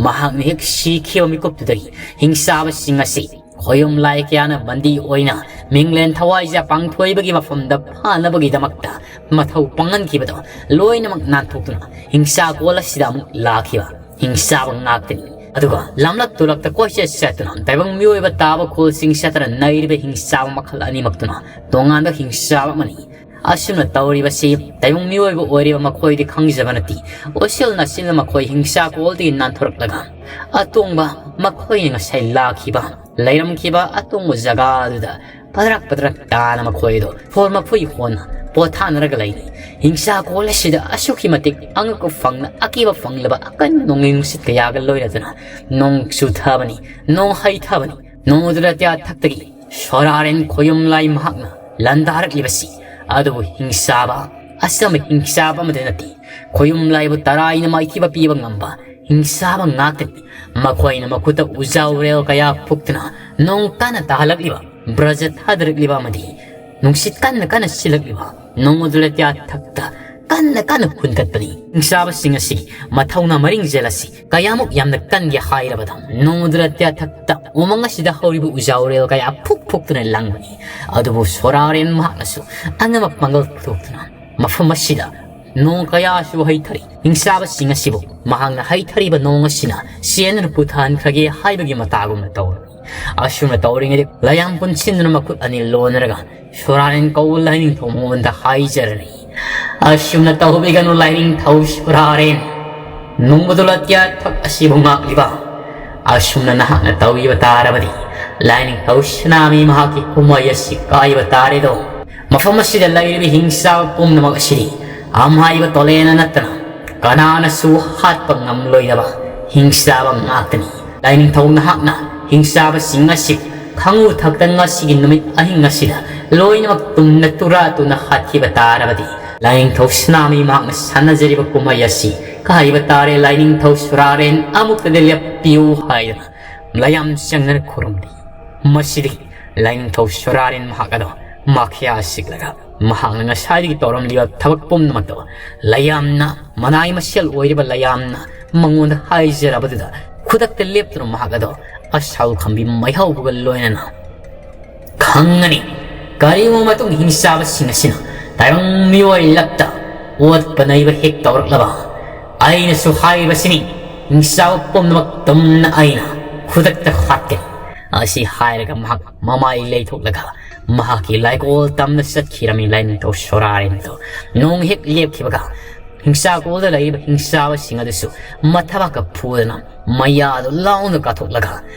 ꯃꯍꯥꯛꯅ ꯍꯦꯛ ꯁꯤꯈꯤꯕ ꯃꯤꯀꯨꯞꯇꯨꯗꯒꯤ ꯍꯤꯡꯆꯥꯕꯁꯤꯡ ꯑꯁꯤ ꯈꯣꯌꯨꯝ ꯂꯥꯏ ꯀꯌꯥꯅ ꯕꯟꯗꯤ ꯑꯣꯏꯅ ꯃꯤꯡꯂꯦꯟ ꯊꯋꯥꯏꯖꯥ ꯄꯥꯡꯊꯣꯏꯕꯒꯤ ꯃꯐꯝꯗ ꯐꯥꯅꯕꯒꯤꯗꯃꯛꯇ ꯃꯊꯧ ꯄꯥꯡꯍꯟꯈꯤꯕꯗꯣ ꯂꯣꯏꯅꯃꯛ ꯅꯥꯟꯊꯣꯛꯇꯨꯅ ꯍꯤꯡꯁꯥ ꯀꯣꯜ ꯑꯁꯤꯗ ꯑꯃꯨꯛ ꯂꯥꯛꯈꯤꯕ ꯍꯤꯡꯆꯥꯕ ꯉꯥꯛꯇꯅꯤ꯫ ꯑꯗꯨꯒ ꯂꯝꯂꯛ ꯇꯨꯂꯛꯇ ꯀꯣꯏꯆꯠ ꯆꯠꯇꯨꯅ ꯇꯥꯏꯕꯪ ꯃꯤꯑꯣꯏꯕ ꯇꯥꯕ ꯈꯨꯜꯁꯤꯡ ꯆꯠꯇꯅ ꯅꯩꯔꯤꯕ ꯍꯤꯡꯆꯥꯕ ꯃꯈꯜ ꯑꯅꯤꯃꯛꯇꯨꯅ ꯇꯣꯉꯥꯟꯕ ꯍꯤꯡꯆꯥꯕ ꯑꯃꯅꯤ꯫ ꯑꯁꯨꯝꯅ ꯇꯧꯔꯤꯕꯁꯤ ꯇꯥꯏꯕꯪ ꯃꯤꯑꯣꯏꯕ ꯑꯣꯏꯔꯤꯕ ꯃꯈꯣꯏꯗꯤ ꯈꯪꯖꯕ ꯅꯠꯇꯦ꯫ ꯎꯁꯤꯜ ꯅꯥꯁꯤꯜꯅ ꯃꯈꯣꯏ ꯍꯤꯡꯁꯥ ꯀꯣꯜꯗꯒꯤ ꯅꯥꯟꯊꯣꯔꯛꯂꯒ ꯑꯇꯣꯡꯕ ꯃꯈꯣꯏꯅ ꯉꯁꯥꯏ ꯂꯥꯛꯈꯤꯕ ꯂꯩꯔꯝꯈꯤꯕ ꯑꯇꯣꯡꯕ ꯖꯒꯥ ꯑꯗꯨꯗ ꯄꯗ꯭ꯔꯛ ꯄꯗ꯭ꯔꯛ ꯇꯥꯅ ꯃꯈꯣꯏꯗꯣ ꯐꯣꯔ ꯃꯐꯨꯏ ꯍꯣꯟꯅ ꯄꯣꯊꯥꯅꯔꯒ ꯂꯩꯔꯤ꯫ ꯍꯤꯡꯁꯥ ꯀꯣꯜ ꯑꯁꯤꯗ ꯑꯁꯨꯛꯀꯤ ꯃꯇꯤꯛ ꯑꯉꯛꯄ ꯐꯪꯅ ꯑꯀꯤꯕ ꯐꯪꯂꯕ ꯑꯀꯟꯕ ꯅꯣꯡꯂꯩ ꯅꯨꯡꯁꯤꯠ ꯀꯌꯥꯒ ꯂꯣꯏꯅꯗꯨꯅ ꯅꯣꯡ ꯆꯨꯊꯕꯅꯤ, ꯅꯣꯡ ꯍꯩꯊꯕꯅꯤ꯫ ꯅꯣꯡꯗꯨꯗ ꯇꯌꯥ ꯊꯛꯇꯒꯤ ꯁꯣꯔꯥꯔꯦꯟ ꯈꯣꯌꯨꯝ ꯂꯥꯏ ꯃꯍꯥꯛꯅ ꯂꯥꯟꯗꯥꯔꯛꯂꯤꯕꯁꯤ꯫ ꯑꯗꯨꯕꯨ ꯍꯤꯡꯁꯥꯕ, ꯑꯆꯝꯕ ꯍꯤꯡꯁꯥꯕ ꯑꯃꯗꯤ ꯅꯠꯇꯦ꯫ ꯈꯣꯌꯨꯝ ꯂꯥꯏꯕꯨ ꯇꯔꯥꯏꯅ ꯃꯥꯏꯊꯤꯕ ꯄꯤꯕ ꯉꯝꯕ ꯍꯤꯡꯁꯥꯕ ꯉꯥꯛꯇꯅꯤ꯫ ꯃꯈꯣꯏꯅ ꯃꯈꯨꯠꯇ ꯎꯖꯥꯎꯔꯦꯜ ꯀꯌꯥ ꯐꯨꯛꯇꯨꯅ ꯅꯣꯡ ꯀꯟꯅ ꯇꯥꯍꯜꯂꯛꯂꯤꯕ, ꯕ꯭ꯔꯖ ꯊꯥꯗꯔꯛꯂꯤꯕ ꯑꯃꯗꯤ ꯅꯨꯡꯁꯤꯠ ꯀꯟꯅ ꯀꯟꯅ ꯁꯤꯜꯂꯛꯂꯤꯕ ꯅꯣꯡꯃꯗꯨ ꯂꯩꯇ꯭ꯌꯥ ꯊꯛꯇ ꯀꯟꯅ ꯀꯟꯅ ꯍꯨꯟꯒꯠꯄꯅꯤ꯫ ꯍꯤꯡꯁꯥꯕꯁꯤꯡ ꯑꯁꯤ ꯃꯊꯧꯅꯥ ꯃꯔꯤꯡꯖꯦꯜ ꯑꯁꯤ ꯀꯌꯥꯃꯨꯛ ꯌꯥꯝꯅ ꯀꯟꯒꯦ ꯍꯥꯏꯔꯕꯗ ꯅꯣꯡꯃꯗꯨ ꯂꯩꯇ꯭ꯌꯥ ꯊꯛꯇ ꯎꯃꯪ ꯑꯁꯤꯗ ꯍꯧꯔꯤꯕ ꯎꯖꯥꯎꯔꯦꯜ ꯀꯌꯥ ꯐꯨꯛ ꯐꯨꯛꯇꯨꯅ ꯂꯪꯕꯅꯤ꯫ ꯑꯗꯨꯕꯨ ꯁꯣꯔꯥꯔꯦꯟ ꯃꯍꯥꯛꯅꯁꯨ ꯑꯉꯝꯕ ꯄꯥꯡꯒꯜ ꯄꯨꯊꯣꯛꯇꯨꯅ ꯃꯐꯝ ꯑꯁꯤꯗ ꯅꯣꯡ ꯀꯌꯥꯁꯨ ꯍꯩꯊꯔꯤ꯫ ꯍꯤꯡꯆꯥꯕꯁꯤꯡ ꯑꯁꯤꯕꯨ ꯃꯍꯥꯛꯅ ꯍꯩꯊꯔꯤꯕ ꯅꯣꯡ ꯑꯁꯤꯅ ꯆꯦꯟꯗꯨꯅ ꯄꯨꯊꯍꯟꯈ꯭ꯔꯒꯦ ꯍꯥꯏꯕꯒꯤ ꯃꯇꯥꯒꯨꯝꯅ ꯇꯧꯔꯤ꯫ ꯑꯁꯨꯝꯅ ꯇꯧꯔꯤꯉꯩꯗ ꯂꯌꯥꯝ ꯄꯨꯟꯁꯤꯟꯗꯨꯅ ꯃꯈꯨꯠ ꯑꯅꯤ ꯂꯣꯟꯅꯔꯒ ꯁꯣꯔꯥꯔꯦꯟ ꯀꯧꯕ ꯂꯥꯏꯅꯤꯡꯊꯧ ꯃꯉꯣꯟꯗ ꯍꯥꯏꯖꯔꯅꯤ꯫ ꯑꯁꯨꯝꯅ ꯇꯧꯕꯤꯒꯅꯨ ꯂꯥꯏꯅꯤꯡꯊꯧ ꯁꯣꯔꯥꯔꯦꯟ꯫ ꯅꯣꯡꯃꯗꯣ ꯂꯥꯇꯤꯌꯥ ꯊꯛ ꯑꯁꯤꯕꯨ ꯉꯥꯛꯂꯤꯕ ꯑꯁꯨꯝꯅ ꯅꯍꯥꯛꯅ ꯇꯧꯕ ꯇꯥꯔꯕꯗꯤ ꯂꯥꯏꯅꯤꯡꯊꯧ ꯁꯅꯥꯃꯤ ꯃꯍꯥꯛꯀꯤ ꯀꯨꯝꯍꯩ ꯑꯁꯤ ꯀꯥꯏꯕ ꯇꯥꯔꯦꯗꯣ꯫ ꯃꯐꯝ ꯑꯁꯤꯗ ꯂꯩꯔꯤꯕ ꯍꯤꯡꯆꯥꯕ ꯄꯨꯝꯅꯃꯛ ꯑꯁꯤꯗꯤ ꯑꯝꯍꯥꯏꯕ ꯇꯣꯂꯦꯅ ꯅꯠꯇꯅ ꯀꯅꯥꯅꯁꯨ ꯍꯥꯠꯄ ꯉꯝꯂꯣꯏꯗꯕ ꯍꯤꯡꯆꯥꯕ ꯉꯥꯛꯇꯅꯤ꯫ ꯂꯥꯏꯅꯤꯡꯊꯧ ꯅꯍꯥꯛꯅ ꯍꯤꯡꯆꯥꯕꯁꯤꯡ ꯑꯁꯤ ꯈꯪꯉꯨ ꯊꯛꯇ ꯉꯁꯤꯒꯤ ꯅꯨꯃꯤꯠ ꯑꯍꯤꯡ ꯑꯁꯤꯗ ꯂꯣꯏꯅꯃꯛ ꯇꯨꯝꯅ ꯇꯨꯔꯥ ꯇꯨꯅ ꯍꯥꯠꯈꯤꯕ ꯇꯥꯔꯕꯗꯤ ꯂꯥꯏꯅꯤꯡꯊꯧ ꯁꯅꯥꯃꯤ ꯃꯍꯥꯛꯅ ꯁꯥꯟꯅꯖꯔꯤꯕ ꯀꯨꯝꯍꯩ ꯑꯁꯤ ꯀꯥꯏꯕ ꯇꯥꯔꯦ꯫ ꯂꯥꯏꯅꯤꯡꯊꯧ ꯁꯨꯔꯥꯔꯦꯟ ꯑꯃꯨꯛꯇꯗꯤ ꯂꯦꯞꯄꯤꯌꯨ ꯍꯥꯏꯗꯅ ꯂꯌꯥꯝ ꯆꯪꯗꯅ ꯈꯨꯔꯨꯝꯂꯤ꯫ ꯃꯁꯤꯗꯒꯤ ꯂꯥꯏꯅꯤꯡꯊꯧ ꯁꯣꯔꯥꯔꯦꯟ ꯃꯍꯥꯛ ꯑꯗꯣ ꯃꯈꯌꯥ ꯁꯤꯛꯂꯒ ꯃꯍꯥꯛꯅ ꯉꯁꯥꯏꯗꯒꯤ ꯇꯧꯔꯝꯂꯤꯕ ꯊꯕꯛ ꯄꯨꯝꯅꯃꯛꯇꯣ ꯂꯌꯥꯝꯅ ꯃꯅꯥꯏ ꯃꯁꯦꯜ ꯑꯣꯏꯔꯤꯕ ꯂꯌꯥꯝꯅ ꯃꯉꯣꯟꯗ ꯍꯥꯏꯖꯔꯕꯗꯨꯗ ꯈꯨꯗꯛꯇ ꯂꯦꯞꯇꯨꯅ ꯃꯍꯥꯛ ꯑꯗꯣ ꯑꯁꯥꯎ ꯈꯝꯕꯤ ꯃꯩꯍꯧꯕꯒ ꯂꯣꯏꯅꯅ ꯈꯪꯉꯅꯤ꯫ ꯀꯔꯤꯒꯨꯝꯕ ꯃꯇꯨꯡ ꯍꯤꯡꯆꯥꯕꯁꯤꯡ ꯑꯁꯤꯅ ꯇꯥꯏꯕꯪ ꯃꯤꯑꯣꯏ ꯂꯛꯇ ꯑꯣꯠꯄ ꯅꯩꯕ ꯍꯦꯛ ꯇꯧꯔꯛꯂꯕ ꯑꯩꯅꯁꯨ ꯍꯥꯏꯔꯤꯕꯁꯤꯅꯤ꯫ ꯍꯤꯡꯆꯥꯕ ꯄꯨꯝꯅꯃꯛ ꯇꯨꯝꯅ ꯑꯩꯅ ꯈꯨꯗꯛꯇ ꯍꯥꯠꯀꯅꯤ꯫ ꯑꯁꯤ ꯍꯥꯏꯔꯒ ꯃꯍꯥꯛ ꯃꯃꯥꯏ ꯂꯩꯊꯣꯛꯂꯒ ꯃꯍꯥꯛꯀꯤ ꯂꯥꯏꯀꯣꯜ ꯇꯝꯅ ꯆꯠꯈꯤꯔꯝꯃꯤ꯫ ꯂꯥꯏꯅꯤꯡꯊꯧ ꯁꯣꯔꯥꯔꯦꯟꯗꯣ ꯅꯣꯡ ꯍꯦꯛ ꯂꯦꯞꯈꯤꯕꯒ ꯍꯤꯡꯆꯥꯀꯣꯜꯗ ꯂꯩꯔꯤꯕ ꯍꯤꯡꯆꯥꯕꯁꯤꯡ ꯑꯗꯨꯁꯨ ꯃꯊꯕꯥꯛꯀ ꯐꯨꯗꯅ ꯃꯌꯥꯗꯨ ꯂꯥꯎꯅ ꯀꯥꯊꯣꯛꯂꯒ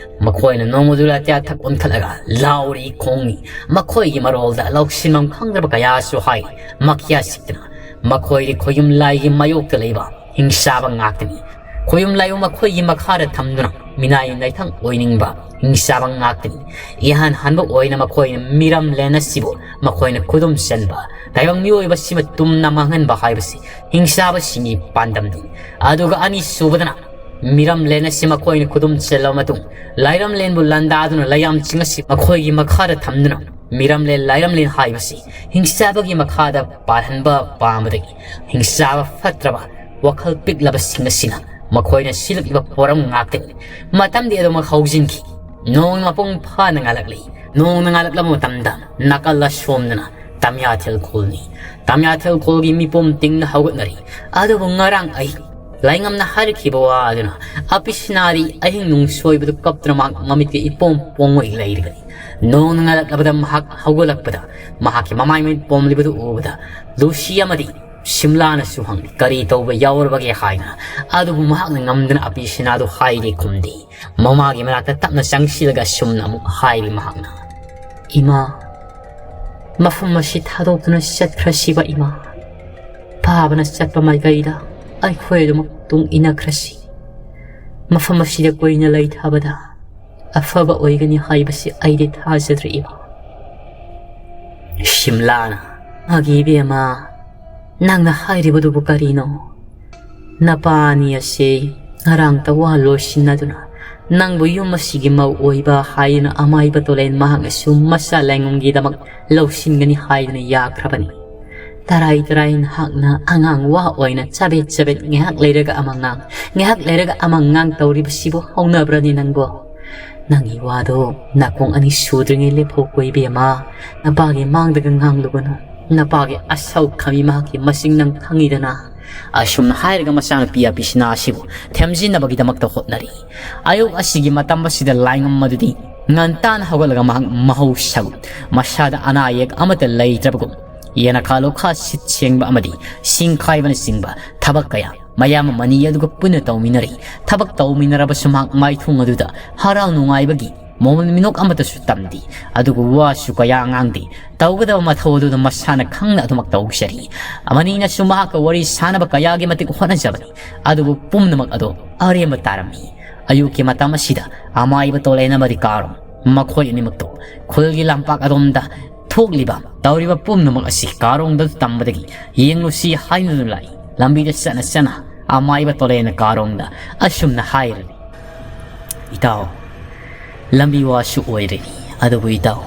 ꯃꯈꯣꯏꯅ ꯅꯣꯡꯃꯗꯨ ꯂꯥꯇꯤꯌꯥ ꯊꯛ ꯑꯣꯟꯈꯠꯂꯒ ꯂꯥꯎꯔꯤ ꯈꯣꯡꯉꯤ꯫ ꯃꯈꯣꯏꯒꯤ ꯃꯔꯣꯜꯗ ꯂꯧꯁꯤꯟꯐꯝ ꯈꯪꯗ꯭ꯔꯕ ꯀꯌꯥꯁꯨ ꯍꯥꯏ꯫ ꯃꯈꯤꯌꯥ ꯁꯤꯛꯇꯅ ꯃꯈꯣꯏꯗꯤ ꯈꯣꯌꯨꯝ ꯂꯥꯏꯒꯤ ꯃꯥꯌꯣꯛꯇ ꯂꯩꯕ ꯍꯤꯡꯆꯥꯕ ꯉꯥꯛꯇꯅꯤ꯫ ꯈꯣꯌꯨꯝ ꯂꯥꯏꯕꯨ ꯃꯈꯣꯏꯒꯤ ꯃꯈꯥꯗ ꯊꯝꯗꯨꯅ ꯃꯤꯅꯥꯏ ꯅꯥꯏꯊꯪ ꯑꯣꯏꯅꯤꯡꯕ ꯍꯤꯡꯆꯥꯕ ꯉꯥꯛꯇꯅꯤ꯫ ꯏꯍꯥꯟ ꯍꯥꯟꯕ ꯑꯣꯏꯅ ꯃꯈꯣꯏꯅ ꯃꯤꯔꯝꯂꯦꯟ ꯑꯁꯤꯕꯨ ꯃꯈꯣꯏꯅ ꯈꯨꯗꯨꯝ ꯆꯟꯕ, ꯇꯥꯏꯕꯪ ꯃꯤꯑꯣꯏꯕꯁꯤꯃ ꯇꯨꯝꯅ ꯃꯥꯡꯍꯟꯕ ꯍꯥꯏꯕꯁꯤ ꯍꯤꯡꯆꯥꯕꯁꯤꯡꯒꯤ ꯄꯥꯟꯗꯝꯅꯤ꯫ ꯑꯗꯨꯒ ꯑꯅꯤꯁꯨꯕꯗꯅ ꯃꯤꯔꯝꯂꯦꯟ ꯑꯁꯤ ꯃꯈꯣꯏꯅ ꯈꯨꯗꯨꯝ ꯆꯜꯂꯕ ꯃꯇꯨꯡ ꯂꯥꯏꯔꯝꯂꯦꯟꯕꯨ ꯂꯥꯟꯗꯥꯗꯨꯅ ꯂꯌꯥꯝꯁꯤꯡ ꯑꯁꯤ ꯃꯈꯣꯏꯒꯤ ꯃꯈꯥꯗ ꯊꯝꯗꯨꯅ ꯃꯤꯔꯝꯂꯦꯟ ꯂꯥꯏꯔꯝꯂꯦꯟ ꯍꯥꯏꯕꯁꯤ ꯍꯤꯡꯆꯥꯕꯒꯤ ꯃꯈꯥꯗ ꯄꯥꯜꯍꯟꯕ ꯄꯥꯝꯕꯗꯒꯤ ꯍꯤꯡꯆꯥꯕ ꯐꯠꯇ꯭ꯔꯕ ꯋꯥꯈꯜ ꯄꯤꯛꯂꯕꯁꯤꯡ ꯑꯁꯤꯅ ꯃꯈꯣꯏꯅ ꯁꯤꯜꯂꯛꯂꯤꯕ ꯄꯣꯔꯝ ꯉꯥꯛꯇꯅꯤ꯫ ꯃꯇꯝꯗꯤ ꯑꯗꯨꯃꯛ ꯍꯧꯖꯤꯟꯈꯤ꯫ ꯅꯣꯡ ꯃꯄꯨꯡ ꯐꯥꯅ ꯉꯥꯜꯂꯛꯂꯤ꯫ ꯅꯣꯡꯅ ꯉꯥꯜꯂꯛꯂꯕ ꯃꯇꯝꯗ ꯅꯥꯀꯜ ꯑꯁꯣꯝꯗꯅ ꯇꯝꯌꯥꯊꯦꯜ ꯈꯨꯜꯅꯤ꯫ ꯇꯝꯌꯥꯊꯦꯜ ꯈꯨꯜꯒꯤ ꯃꯤꯄꯨꯝ ꯇꯤꯡꯅ ꯍꯧꯒꯠꯅꯔꯤ꯫ ꯑꯗꯨꯕꯨ ꯉꯔꯥꯡ ꯑꯍꯤꯡ ꯂꯥꯏꯉꯝꯅ ꯍꯥꯏꯔꯛꯈꯤꯕ ꯋꯥ ꯑꯗꯨꯅ ꯑꯄꯤꯁꯤꯅꯥꯗꯤ ꯑꯍꯤꯡ ꯅꯨꯡꯁꯣꯏꯕꯗꯨ ꯀꯞꯇꯨꯅ ꯃꯍꯥꯛ ꯃꯃꯤꯠꯀ ꯏꯄꯣꯝ ꯄꯣꯡꯉꯣꯏ ꯂꯩꯔꯤꯕꯅꯤ꯫ ꯅꯣꯡꯅ ꯉꯥꯜꯂꯛꯂꯕꯗ ꯃꯍꯥꯛ ꯍꯧꯒꯠꯂꯛꯄꯗ ꯃꯍꯥꯛꯀꯤ ꯃꯃꯥꯏ ꯃꯃꯤꯠ ꯄꯣꯝꯂꯤꯕꯗꯨ ꯎꯕꯗ ꯂꯨꯁꯤ ꯑꯃꯗꯤ ꯁꯤꯝꯂꯥꯅꯁꯨ ꯍꯪꯂꯤ, "ꯀꯔꯤ ꯇꯧꯕ ꯌꯥꯎꯔꯕꯒꯦ?" ꯍꯥꯏꯅ꯫ ꯑꯗꯨꯕꯨ ꯃꯍꯥꯛꯅ ꯉꯝꯗꯅ ꯑꯄꯤꯁꯤꯅꯥꯗꯨ ꯍꯥꯏꯗꯦ ꯈꯨꯝꯗꯦ꯫ ꯃꯃꯥꯒꯤ ꯃꯅꯥꯛꯇ ꯇꯞꯅ ꯆꯪꯁꯤꯜꯂꯒ ꯑꯁꯨꯝꯅ ꯑꯃꯨꯛ ꯍꯥꯏꯔꯤ ꯃꯍꯥꯛꯅ, "ꯏꯃꯥ, ꯃꯐꯝ ꯑꯁꯤ ꯊꯥꯗꯣꯛꯇꯨꯅ ꯆꯠꯈ꯭ꯔꯁꯤꯕ ꯏꯃꯥ꯫ ꯐꯥꯕꯅ ꯆꯠꯄ ꯃꯥꯏꯀꯩꯗ ꯑꯩꯈꯣꯏ ꯑꯗꯨꯃꯛ ꯇꯨꯡ ꯏꯟꯅꯈ꯭ꯔꯁꯤ꯫ ꯃꯐꯝ ꯑꯁꯤꯗ ꯀꯨꯏꯅ ꯂꯩꯊꯕꯗ ꯑꯐꯕ ꯑꯣꯏꯒꯅꯤ ꯍꯥꯏꯕꯁꯤ ꯑꯩꯗꯤ ꯊꯥꯖꯗ꯭ꯔꯦ ꯏꯃꯥ꯫" ꯁꯤꯝꯂꯥꯅ, "ꯃꯥꯒꯤ ꯏꯕꯦꯝꯃ, ꯅꯪꯅ ꯍꯥꯏꯔꯤꯕꯗꯨꯕꯨ ꯀꯔꯤꯅꯣ? ꯅꯄꯥꯅꯤ ꯑꯁꯤ ꯉꯔꯥꯡꯇ ꯋꯥ ꯂꯣꯏꯁꯤꯟꯅꯗꯨꯅ ꯅꯪꯕꯨ ꯌꯨꯝ ꯑꯁꯤꯒꯤ ꯃꯧ ꯑꯣꯏꯕ ꯍꯥꯏꯗꯨꯅ ꯑꯃꯥꯏꯕ ꯇꯣꯂꯦꯟ ꯃꯍꯥꯛꯅꯁꯨ ꯃꯆꯥ ꯂꯥꯏꯉꯝꯒꯤꯗꯃꯛ ꯂꯧꯁꯤꯟꯒꯅꯤ ꯍꯥꯏꯗꯨꯅ ꯌꯥꯈ꯭ꯔꯕꯅꯤ꯫ ꯇꯔꯥꯏ ꯇꯔꯥꯏ ꯅꯍꯥꯛꯅ ꯑꯉꯥꯡ ꯋꯥ ꯑꯣꯏꯅ ꯆꯕꯦꯠ ꯆꯕꯦꯠ ꯉꯥꯏꯍꯥꯛ ꯂꯩꯔꯒ ꯑꯃ ꯉꯥꯡ, ꯉꯥꯏꯍꯥꯛ ꯂꯩꯔꯒ ꯑꯃ ꯉꯥꯡ ꯇꯧꯔꯤꯕꯁꯤꯕꯨ ꯍꯧꯅꯕ꯭ꯔꯅꯤ ꯅꯪꯕꯣ? ꯅꯪꯒꯤ ꯋꯥꯗꯣ ꯅꯥꯀꯣꯡ ꯑꯅꯤ ꯁꯨꯗ꯭ꯔꯤꯉꯩ ꯂꯦꯞꯍꯧꯀꯣ ꯏꯕꯦꯝꯃ꯫ ꯅꯄꯥꯒꯤ ꯃꯥꯡꯗꯒ ꯉꯥꯡꯂꯨꯒꯅꯨ꯫ ꯅꯄꯥꯒꯤ ꯑꯁꯧ ꯈꯥꯃꯤ ꯃꯍꯥꯛꯀꯤ ꯃꯁꯤꯡ ꯅꯪ ꯈꯪꯉꯤꯗꯅ꯫" ꯑꯁꯨꯝꯅ ꯍꯥꯏꯔꯒ ꯃꯆꯥꯅꯨꯄꯤ ꯑꯄꯤꯁꯤꯅꯥ ꯑꯁꯤꯕꯨ ꯊꯦꯝꯖꯤꯟꯅꯕꯒꯤꯗꯃꯛꯇ ꯍꯣꯠꯅꯔꯤ꯫ ꯑꯌꯨꯛ ꯑꯁꯤꯒꯤ ꯃꯇꯝ ꯑꯁꯤꯗ ꯂꯥꯏꯉꯝ ꯑꯗꯨꯗꯤ ꯉꯟꯇꯥꯅ ꯍꯧꯒꯠꯂꯒ ꯃꯍꯥꯛ ꯃꯍꯧꯁꯥꯒꯨꯝ ꯃꯁꯥꯗ ꯑꯅꯥ ꯑꯌꯦꯛ ꯑꯃꯠꯇ ꯂꯩꯇ꯭ꯔꯕꯒꯨꯝ ꯌꯦꯅꯈꯥ ꯂꯣꯈꯥ ꯁꯤꯠ ꯁꯦꯡꯕ ꯑꯃꯗꯤ ꯁꯤꯡ ꯈꯥꯏꯕꯅꯆꯤꯡꯕ ꯊꯕꯛ ꯀꯌꯥ ꯃꯌꯥꯝ ꯑꯃꯅꯤ ꯑꯗꯨꯒ ꯄꯨꯟꯅ ꯇꯧꯃꯤꯟꯅꯔꯤ꯫ ꯊꯕꯛ ꯇꯧꯃꯤꯟꯅꯔꯕꯁꯨ ꯃꯍꯥꯛ ꯃꯥꯏꯊꯣꯡ ꯑꯗꯨꯗ ꯍꯔꯥꯎ ꯅꯨꯡꯉꯥꯏꯕꯒꯤ ꯃꯃꯜ ꯃꯤꯅꯣꯛ ꯑꯃꯠꯇꯁꯨ ꯇꯝꯗꯦ꯫ ꯑꯗꯨꯒ ꯋꯥꯁꯨ ꯀꯌꯥ ꯉꯥꯡꯗꯦ꯫ ꯇꯧꯒꯗꯕ ꯃꯊꯧ ꯑꯗꯨꯗ ꯃꯁꯥꯅ ꯈꯪꯅ ꯑꯗꯨꯃꯛ ꯇꯧꯖꯔꯤ꯫ ꯑꯃꯅꯤꯅꯁꯨ ꯃꯍꯥꯛꯀ ꯋꯥꯔꯤ ꯁꯥꯅꯕ ꯀꯌꯥꯒꯤ ꯃꯇꯤꯛ ꯍꯣꯠꯅꯖꯕꯅꯤ꯫ ꯑꯗꯨꯕꯨ ꯄꯨꯝꯅꯃꯛ ꯑꯗꯣ ꯑꯔꯦꯝꯕ ꯇꯥꯔꯝꯃꯤ꯫ ꯑꯌꯨꯛꯀꯤ ꯃꯇꯝ ꯑꯁꯤꯗ ꯑꯃꯥꯏꯕ ꯇꯣꯂꯦꯟ ꯑꯃꯗꯤ ꯀꯥꯔꯣꯡ, ꯃꯈꯣꯏ ꯑꯅꯤꯃꯛꯇꯣ ꯈꯨꯜꯒꯤ ꯂꯝꯄꯥꯛ ꯑꯗꯣꯝꯗ ꯊꯣꯛꯂꯤꯕ ꯇꯧꯔꯤꯕ ꯄꯨꯝꯅꯃꯛ ꯑꯁꯤ ꯀꯥꯔꯣꯡꯗ ꯇꯝꯕꯗꯒꯤ ꯌꯦꯡꯂꯨꯁꯤ ꯍꯥꯏꯗꯨꯅ ꯂꯥꯛꯏ꯫ ꯂꯝꯕꯤꯗ ꯆꯠꯅ ꯆꯠꯅ ꯑꯃꯥꯏꯕ ꯇꯣꯂꯦꯟꯅ ꯀꯥꯔꯣꯡꯗ ꯑꯁꯨꯝꯅ ꯍꯥꯏꯔꯤ, "ꯏꯇꯥꯎ, ꯂꯝꯕꯤ ꯋꯥꯁꯨ ꯑꯣꯏꯔꯦ, ꯑꯗꯨꯕꯨ ꯏꯇꯥꯎ,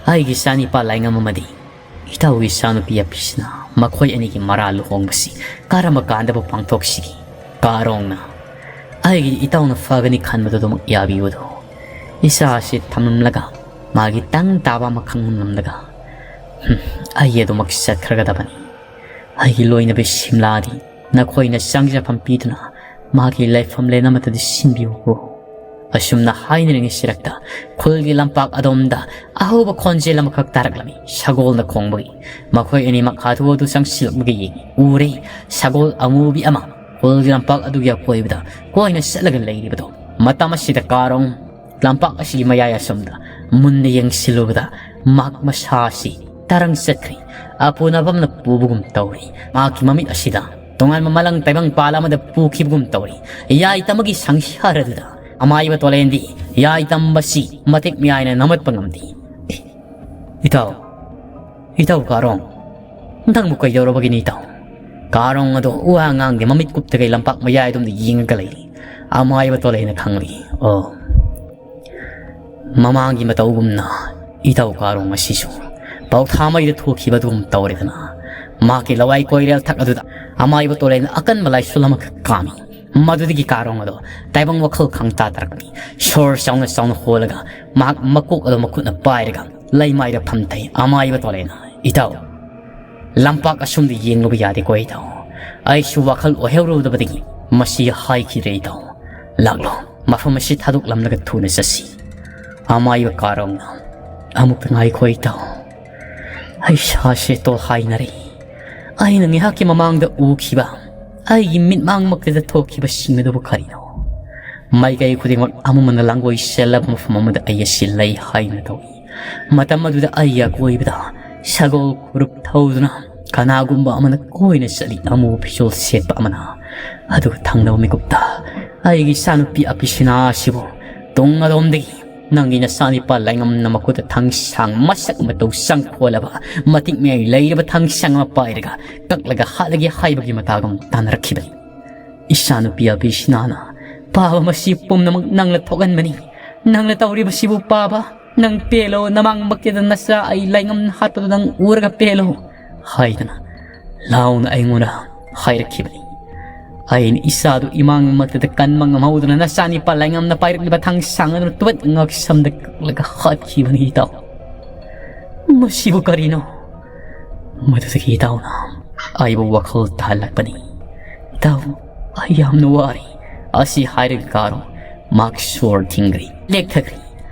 ꯑꯩꯒꯤ ꯏꯆꯥꯅꯤꯄꯥ ꯂꯥꯏꯉꯝ ꯑꯃꯗꯤ ꯏꯇꯥꯎꯒꯤ ꯏꯆꯥꯅꯨꯄꯤ ꯑꯄꯤꯁꯤꯅ ꯃꯈꯣꯏ ꯑꯅꯤꯒꯤ ꯃꯔꯥ ꯂꯨꯍꯣꯡꯕꯁꯤ ꯀꯔꯝꯕ ꯀꯥꯟꯗꯕꯨ ꯄꯥꯡꯊꯣꯛꯁꯤꯒꯦ?" ꯀꯥꯔꯣꯡꯅ, "ꯑꯩꯒꯤ ꯏꯇꯥꯎꯅ ꯐꯒꯅꯤ ꯈꯟꯕꯗꯨ ꯑꯗꯨꯃꯛ ꯌꯥꯕꯤꯌꯨꯗꯣ꯫ ꯏꯁꯥꯁꯤ ꯊꯝꯂꯝꯂꯒ ꯃꯥꯒꯤ ꯇꯪ ꯇꯥꯕ ꯑꯃ ꯈꯪꯂꯝꯂꯒ, "ꯍꯨꯝ, ꯑꯩ ꯑꯗꯨꯃꯛ ꯆꯠꯈ꯭ꯔꯒꯗꯕꯅꯤ꯫ ꯑꯩꯒꯤ ꯂꯣꯏꯅꯕꯤ ꯁꯤꯝꯂꯥꯗꯤ ꯅꯈꯣꯏꯅ ꯆꯪꯖꯐꯝ ꯄꯤꯗꯨꯅ ꯃꯥꯒꯤ ꯂꯩꯐꯝ ꯂꯦꯟ ꯑꯃꯠꯇꯗꯤ ꯁꯤꯟꯕꯤꯌꯨꯀꯣ"꯫ ꯑꯁꯨꯝꯅ ꯍꯥꯏꯅꯔꯤꯉꯩ ꯁꯤꯔꯛꯇ ꯈꯨꯜꯒꯤ ꯂꯝꯄꯥꯛ ꯑꯗꯣꯝꯗ ꯑꯍꯧꯕ ꯈꯣꯟꯖꯦꯜ ꯑꯃꯈꯛ ꯇꯥꯔꯛꯂꯝꯃꯤ꯫ ꯁꯒꯣꯜꯅ ꯈꯣꯡꯕꯒꯤ꯫ ꯃꯈꯣꯏ ꯑꯅꯤꯃꯛ ꯍꯥꯊꯨ ꯍꯥꯊꯨ ꯆꯪꯁꯤꯜꯂꯛꯄꯒ ꯌꯦꯡꯉꯤ꯫ ꯎꯔꯦ, ꯁꯒꯣꯜ ꯑꯃꯨꯕꯤ ꯑꯃ ꯈꯨꯜꯒꯤ ꯂꯝꯄꯥꯛ ꯑꯗꯨꯒꯤ ꯑꯀꯣꯏꯕꯗ ꯀꯣꯏꯅ ꯆꯠꯂꯒ ꯂꯩꯔꯤꯕꯗꯣ꯫ ꯃꯇꯝ ꯑꯁꯤꯗ ꯀꯥꯔꯣꯡ ꯂꯝꯄꯥꯛ ꯑꯁꯤꯒꯤ ꯃꯌꯥꯏ ꯑꯁꯣꯝꯗ ꯃꯨꯟꯅ ꯌꯦꯡꯁꯤꯜꯂꯨꯕꯗ ꯃꯍꯥꯛ ꯃꯁꯥ ꯑꯁꯤ ꯇꯔꯪ ꯆꯠꯈ꯭ꯔꯦ꯫ ꯑꯄꯨꯅꯕꯝꯅ ꯄꯨꯕꯒꯨꯝ ꯇꯧꯔꯤ꯫ ꯃꯍꯥꯛꯀꯤ ꯃꯃꯤꯠ ꯑꯁꯤꯗ ꯇꯣꯉꯥꯟꯕ ꯃꯂꯪ ꯇꯥꯏꯕꯪ ꯄꯥꯜ ꯑꯃꯗ ꯄꯨꯈꯤꯕꯒꯨꯝ ꯇꯧꯔꯤ꯫ ꯌꯥꯏꯇꯝꯕꯒꯤ ꯁꯪꯁꯥꯔ ꯑꯗꯨꯗ ꯑꯃꯥꯏꯕ ꯇꯣꯂꯦꯟꯗꯤ ꯌꯥꯏꯇꯝꯕꯁꯤ ꯃꯇꯤꯛ ꯃꯌꯥꯏꯅ ꯅꯝꯃꯠꯄ ꯉꯝꯗꯦ꯫ "ꯏꯇꯥꯎ, ꯏꯇꯥꯎ ꯀꯥꯔꯣꯡ, ꯅꯪꯕꯨ ꯀꯩꯗꯧꯔꯕꯒꯤꯅꯤ ꯏꯇꯥꯎ?" ꯀꯥꯔꯣꯡ ꯑꯗꯣ ꯋꯥ ꯉꯥꯡꯗꯦ, ꯃꯃꯤꯠ ꯀꯨꯞꯇꯈꯩ ꯂꯝꯄꯥꯛ ꯃꯌꯥꯏꯗꯣꯝꯗ ꯌꯦꯡꯉꯒ ꯂꯩꯔꯤ꯫ ꯑꯃꯥꯏꯕ ꯇꯣꯂꯦꯟꯅ ꯈꯪꯂꯤ꯫ "ꯑꯣ, ꯃꯃꯥꯡꯒꯤ ꯃꯇꯧꯒꯨꯝꯅ ꯏꯇꯥꯎ ꯀꯥꯔꯣꯡ ꯑꯁꯤꯁꯨ ꯄꯥꯎꯊꯥ ꯃꯩꯗ ꯊꯣꯛꯈꯤꯕ ꯑꯗꯨꯒꯨꯝ ꯇꯧꯔꯦꯗꯅ"꯫ ꯃꯍꯥꯛꯀꯤ ꯂꯋꯥꯏ ꯀꯣꯏꯔꯦꯜ ꯊꯛ ꯑꯗꯨꯗ ꯑꯃꯥꯏꯕ ꯇꯣꯂꯦꯟꯅ ꯑꯀꯟꯕ ꯂꯥꯏꯁꯣꯟ ꯑꯃꯈꯛ ꯀꯥꯝꯃꯤ꯫ ꯃꯗꯨꯗꯒꯤ ꯀꯥꯔꯣꯡ ꯑꯗꯣ ꯇꯥꯏꯕꯪ ꯋꯥꯈꯜ ꯈꯪꯇꯥ ꯇꯥꯔꯛꯄꯅꯤ꯫ ꯁꯣꯔ ꯆꯥꯎꯅ ꯆꯥꯎꯅ ꯍꯣꯜꯂꯒ ꯃꯍꯥꯛ ꯃꯀꯣꯛ ꯑꯗꯣ ꯃꯈꯨꯠꯅ ꯄꯥꯏꯔꯒ ꯂꯩꯃꯥꯏꯗ ꯐꯝꯊꯩ꯫ ꯑꯃꯥꯏꯕ ꯇꯣꯂꯦꯟꯅ, "ꯏꯇꯥꯎ, ꯂꯝꯄꯥꯛ ꯑꯁꯣꯝꯗ ꯌꯦꯡꯂꯨꯕ ꯌꯥꯗꯦꯀꯣ ꯏꯇꯥꯎ? ꯑꯩꯁꯨ ꯋꯥꯈꯜ ꯑꯣꯏꯍꯧꯔꯨꯗꯕꯗꯒꯤ ꯃꯁꯤ ꯍꯥꯏꯈꯤꯗ꯭ꯔꯦ ꯏꯇꯥꯎ꯫ ꯂꯥꯛꯂꯣ, ꯃꯐꯝ ꯑꯁꯤ ꯊꯥꯗꯣꯛꯂꯝꯂꯒ ꯊꯨꯅ ꯆꯠꯁꯤ"꯫ ꯑꯃꯥꯏꯕ ꯀꯥꯔꯣꯡꯅ, "ꯑꯃꯨꯛꯇ ꯉꯥꯏꯈꯣ ꯏꯇꯥꯎ꯫ ꯑꯩ ꯏꯁꯥꯁꯦ ꯇꯣꯜꯍꯥꯏꯅꯔꯦ꯫ ꯑꯩꯅ ꯉꯥꯏꯍꯥꯛꯀꯤ ꯃꯃꯥꯡꯗ ꯎꯈꯤꯕ ꯑꯩꯒꯤ ꯃꯤꯠꯃꯥꯡꯃꯛꯇꯗ ꯊꯣꯛꯈꯤꯕꯁꯤꯡ ꯑꯗꯨꯕꯨ ꯀꯔꯤꯅꯣ? ꯃꯥꯏꯀꯩ ꯈꯨꯗꯤꯡꯃꯛ ꯑꯃꯃꯝꯅ ꯂꯥꯡꯒꯣꯏ ꯆꯦꯜꯂꯕ ꯃꯐꯝ ꯑꯃꯗ ꯑꯩ ꯑꯁꯤ ꯂꯩ ꯍꯥꯏꯅ ꯇꯧꯏ꯫ ꯃꯇꯝ ꯑꯗꯨꯗ ꯑꯩꯒꯤ ꯑꯀꯣꯏꯕꯗ ꯁꯒꯣꯜ ꯀꯨꯔꯨꯞ ꯊꯧꯗꯨꯅ ꯀꯅꯥꯒꯨꯝꯕ ꯑꯃꯅ ꯀꯣꯏꯅ ꯆꯠꯂꯤ, ꯑꯃꯨꯕ ꯐꯤꯖꯣꯜ ꯁꯦꯠꯄ ꯑꯃꯅ꯫ ꯑꯗꯨꯒ ꯊꯪꯅꯕ ꯃꯤꯀꯨꯞꯇ ꯑꯩꯒꯤ ꯏꯆꯥꯅꯨꯄꯤ ꯑꯄꯤꯁꯤꯅꯥ ꯑꯁꯤꯕꯨ ꯇꯨꯡ ꯑꯗꯣꯝꯗꯒꯤ ꯅꯪꯒꯤ ꯅꯆꯥꯅꯤꯄꯥ ꯂꯥꯏꯉꯝꯅ ꯃꯈꯨꯠꯇ ꯊꯥꯡꯁꯥꯡ ꯃꯁꯛ ꯃꯇꯧ ꯆꯪꯈꯣꯜꯂꯕ ꯃꯇꯤꯛ ꯃꯌꯥꯏ ꯂꯩꯔꯕ ꯊꯥꯡꯁꯥꯡ ꯑꯃ ꯄꯥꯏꯔꯒ ꯀꯛꯂꯒ ꯍꯥꯠꯂꯒꯦ ꯍꯥꯏꯕꯒꯤ ꯃꯇꯥꯒꯨꯝ ꯇꯥꯟꯅꯔꯛꯈꯤꯕꯅꯤ꯫ ꯏꯆꯥꯅꯨꯄꯤ ꯑꯕꯤꯁꯤꯅꯥꯅ, "ꯄꯥꯕ, ꯃꯁꯤ ꯄꯨꯝꯅꯃꯛ ꯅꯪꯅ ꯊꯣꯛꯍꯟꯕꯅꯤ꯫ ꯅꯪꯅ ꯇꯧꯔꯤꯕꯁꯤꯕꯨ ꯄꯥꯕ, ꯅꯪ ꯄꯦꯜꯂꯣ, ꯅꯃꯥꯡꯃꯛꯇꯗ ꯅꯆꯥ ꯑꯩ ꯂꯥꯏꯉꯝ ꯍꯥꯠꯄꯗꯨ ꯅꯪ ꯎꯔꯒ ꯄꯦꯜꯂꯣ" ꯍꯥꯏꯗꯅ ꯂꯥꯎꯅ ꯑꯩꯉꯣꯟꯗ ꯍꯥꯏꯔꯛꯈꯤꯕꯅꯤ꯫ ꯑꯩꯅ ꯏꯆꯥꯗꯨ ꯏꯃꯥꯡ ꯃꯛꯇꯗ ꯀꯟꯕ ꯉꯝꯍꯧꯗꯅ ꯅꯆꯥꯅꯤꯄꯥ ꯂꯥꯏꯉꯝꯅ ꯄꯥꯏꯔꯛꯂꯤꯕ ꯊꯥꯡ ꯁꯥꯡ ꯑꯗꯨꯅ ꯇꯨꯕꯠ ꯉꯛꯁꯝꯗ ꯀꯛꯂꯒ ꯍꯥꯠꯈꯤꯕꯅꯤ ꯏꯇꯥꯎ꯫ ꯃꯁꯤꯕꯨ ꯀꯔꯤꯅꯣ? ꯃꯗꯨꯗꯒꯤ ꯏꯇꯥꯎꯅ ꯑꯩꯕꯨ ꯋꯥꯈꯜ ꯇꯥꯍꯜꯂꯛꯄꯅꯤ꯫ ꯏꯇꯥꯎ, ꯑꯩ ꯌꯥꯝꯅ ꯋꯥꯔꯤ꯫ ꯑꯁꯤ ꯍꯥꯏꯔꯒ ꯀꯥꯔꯣ ꯃꯍꯥꯛ ꯁꯣꯔ ꯊꯤꯡꯈ꯭ꯔꯦ, ꯂꯦꯛꯊꯈ꯭ꯔꯦ꯫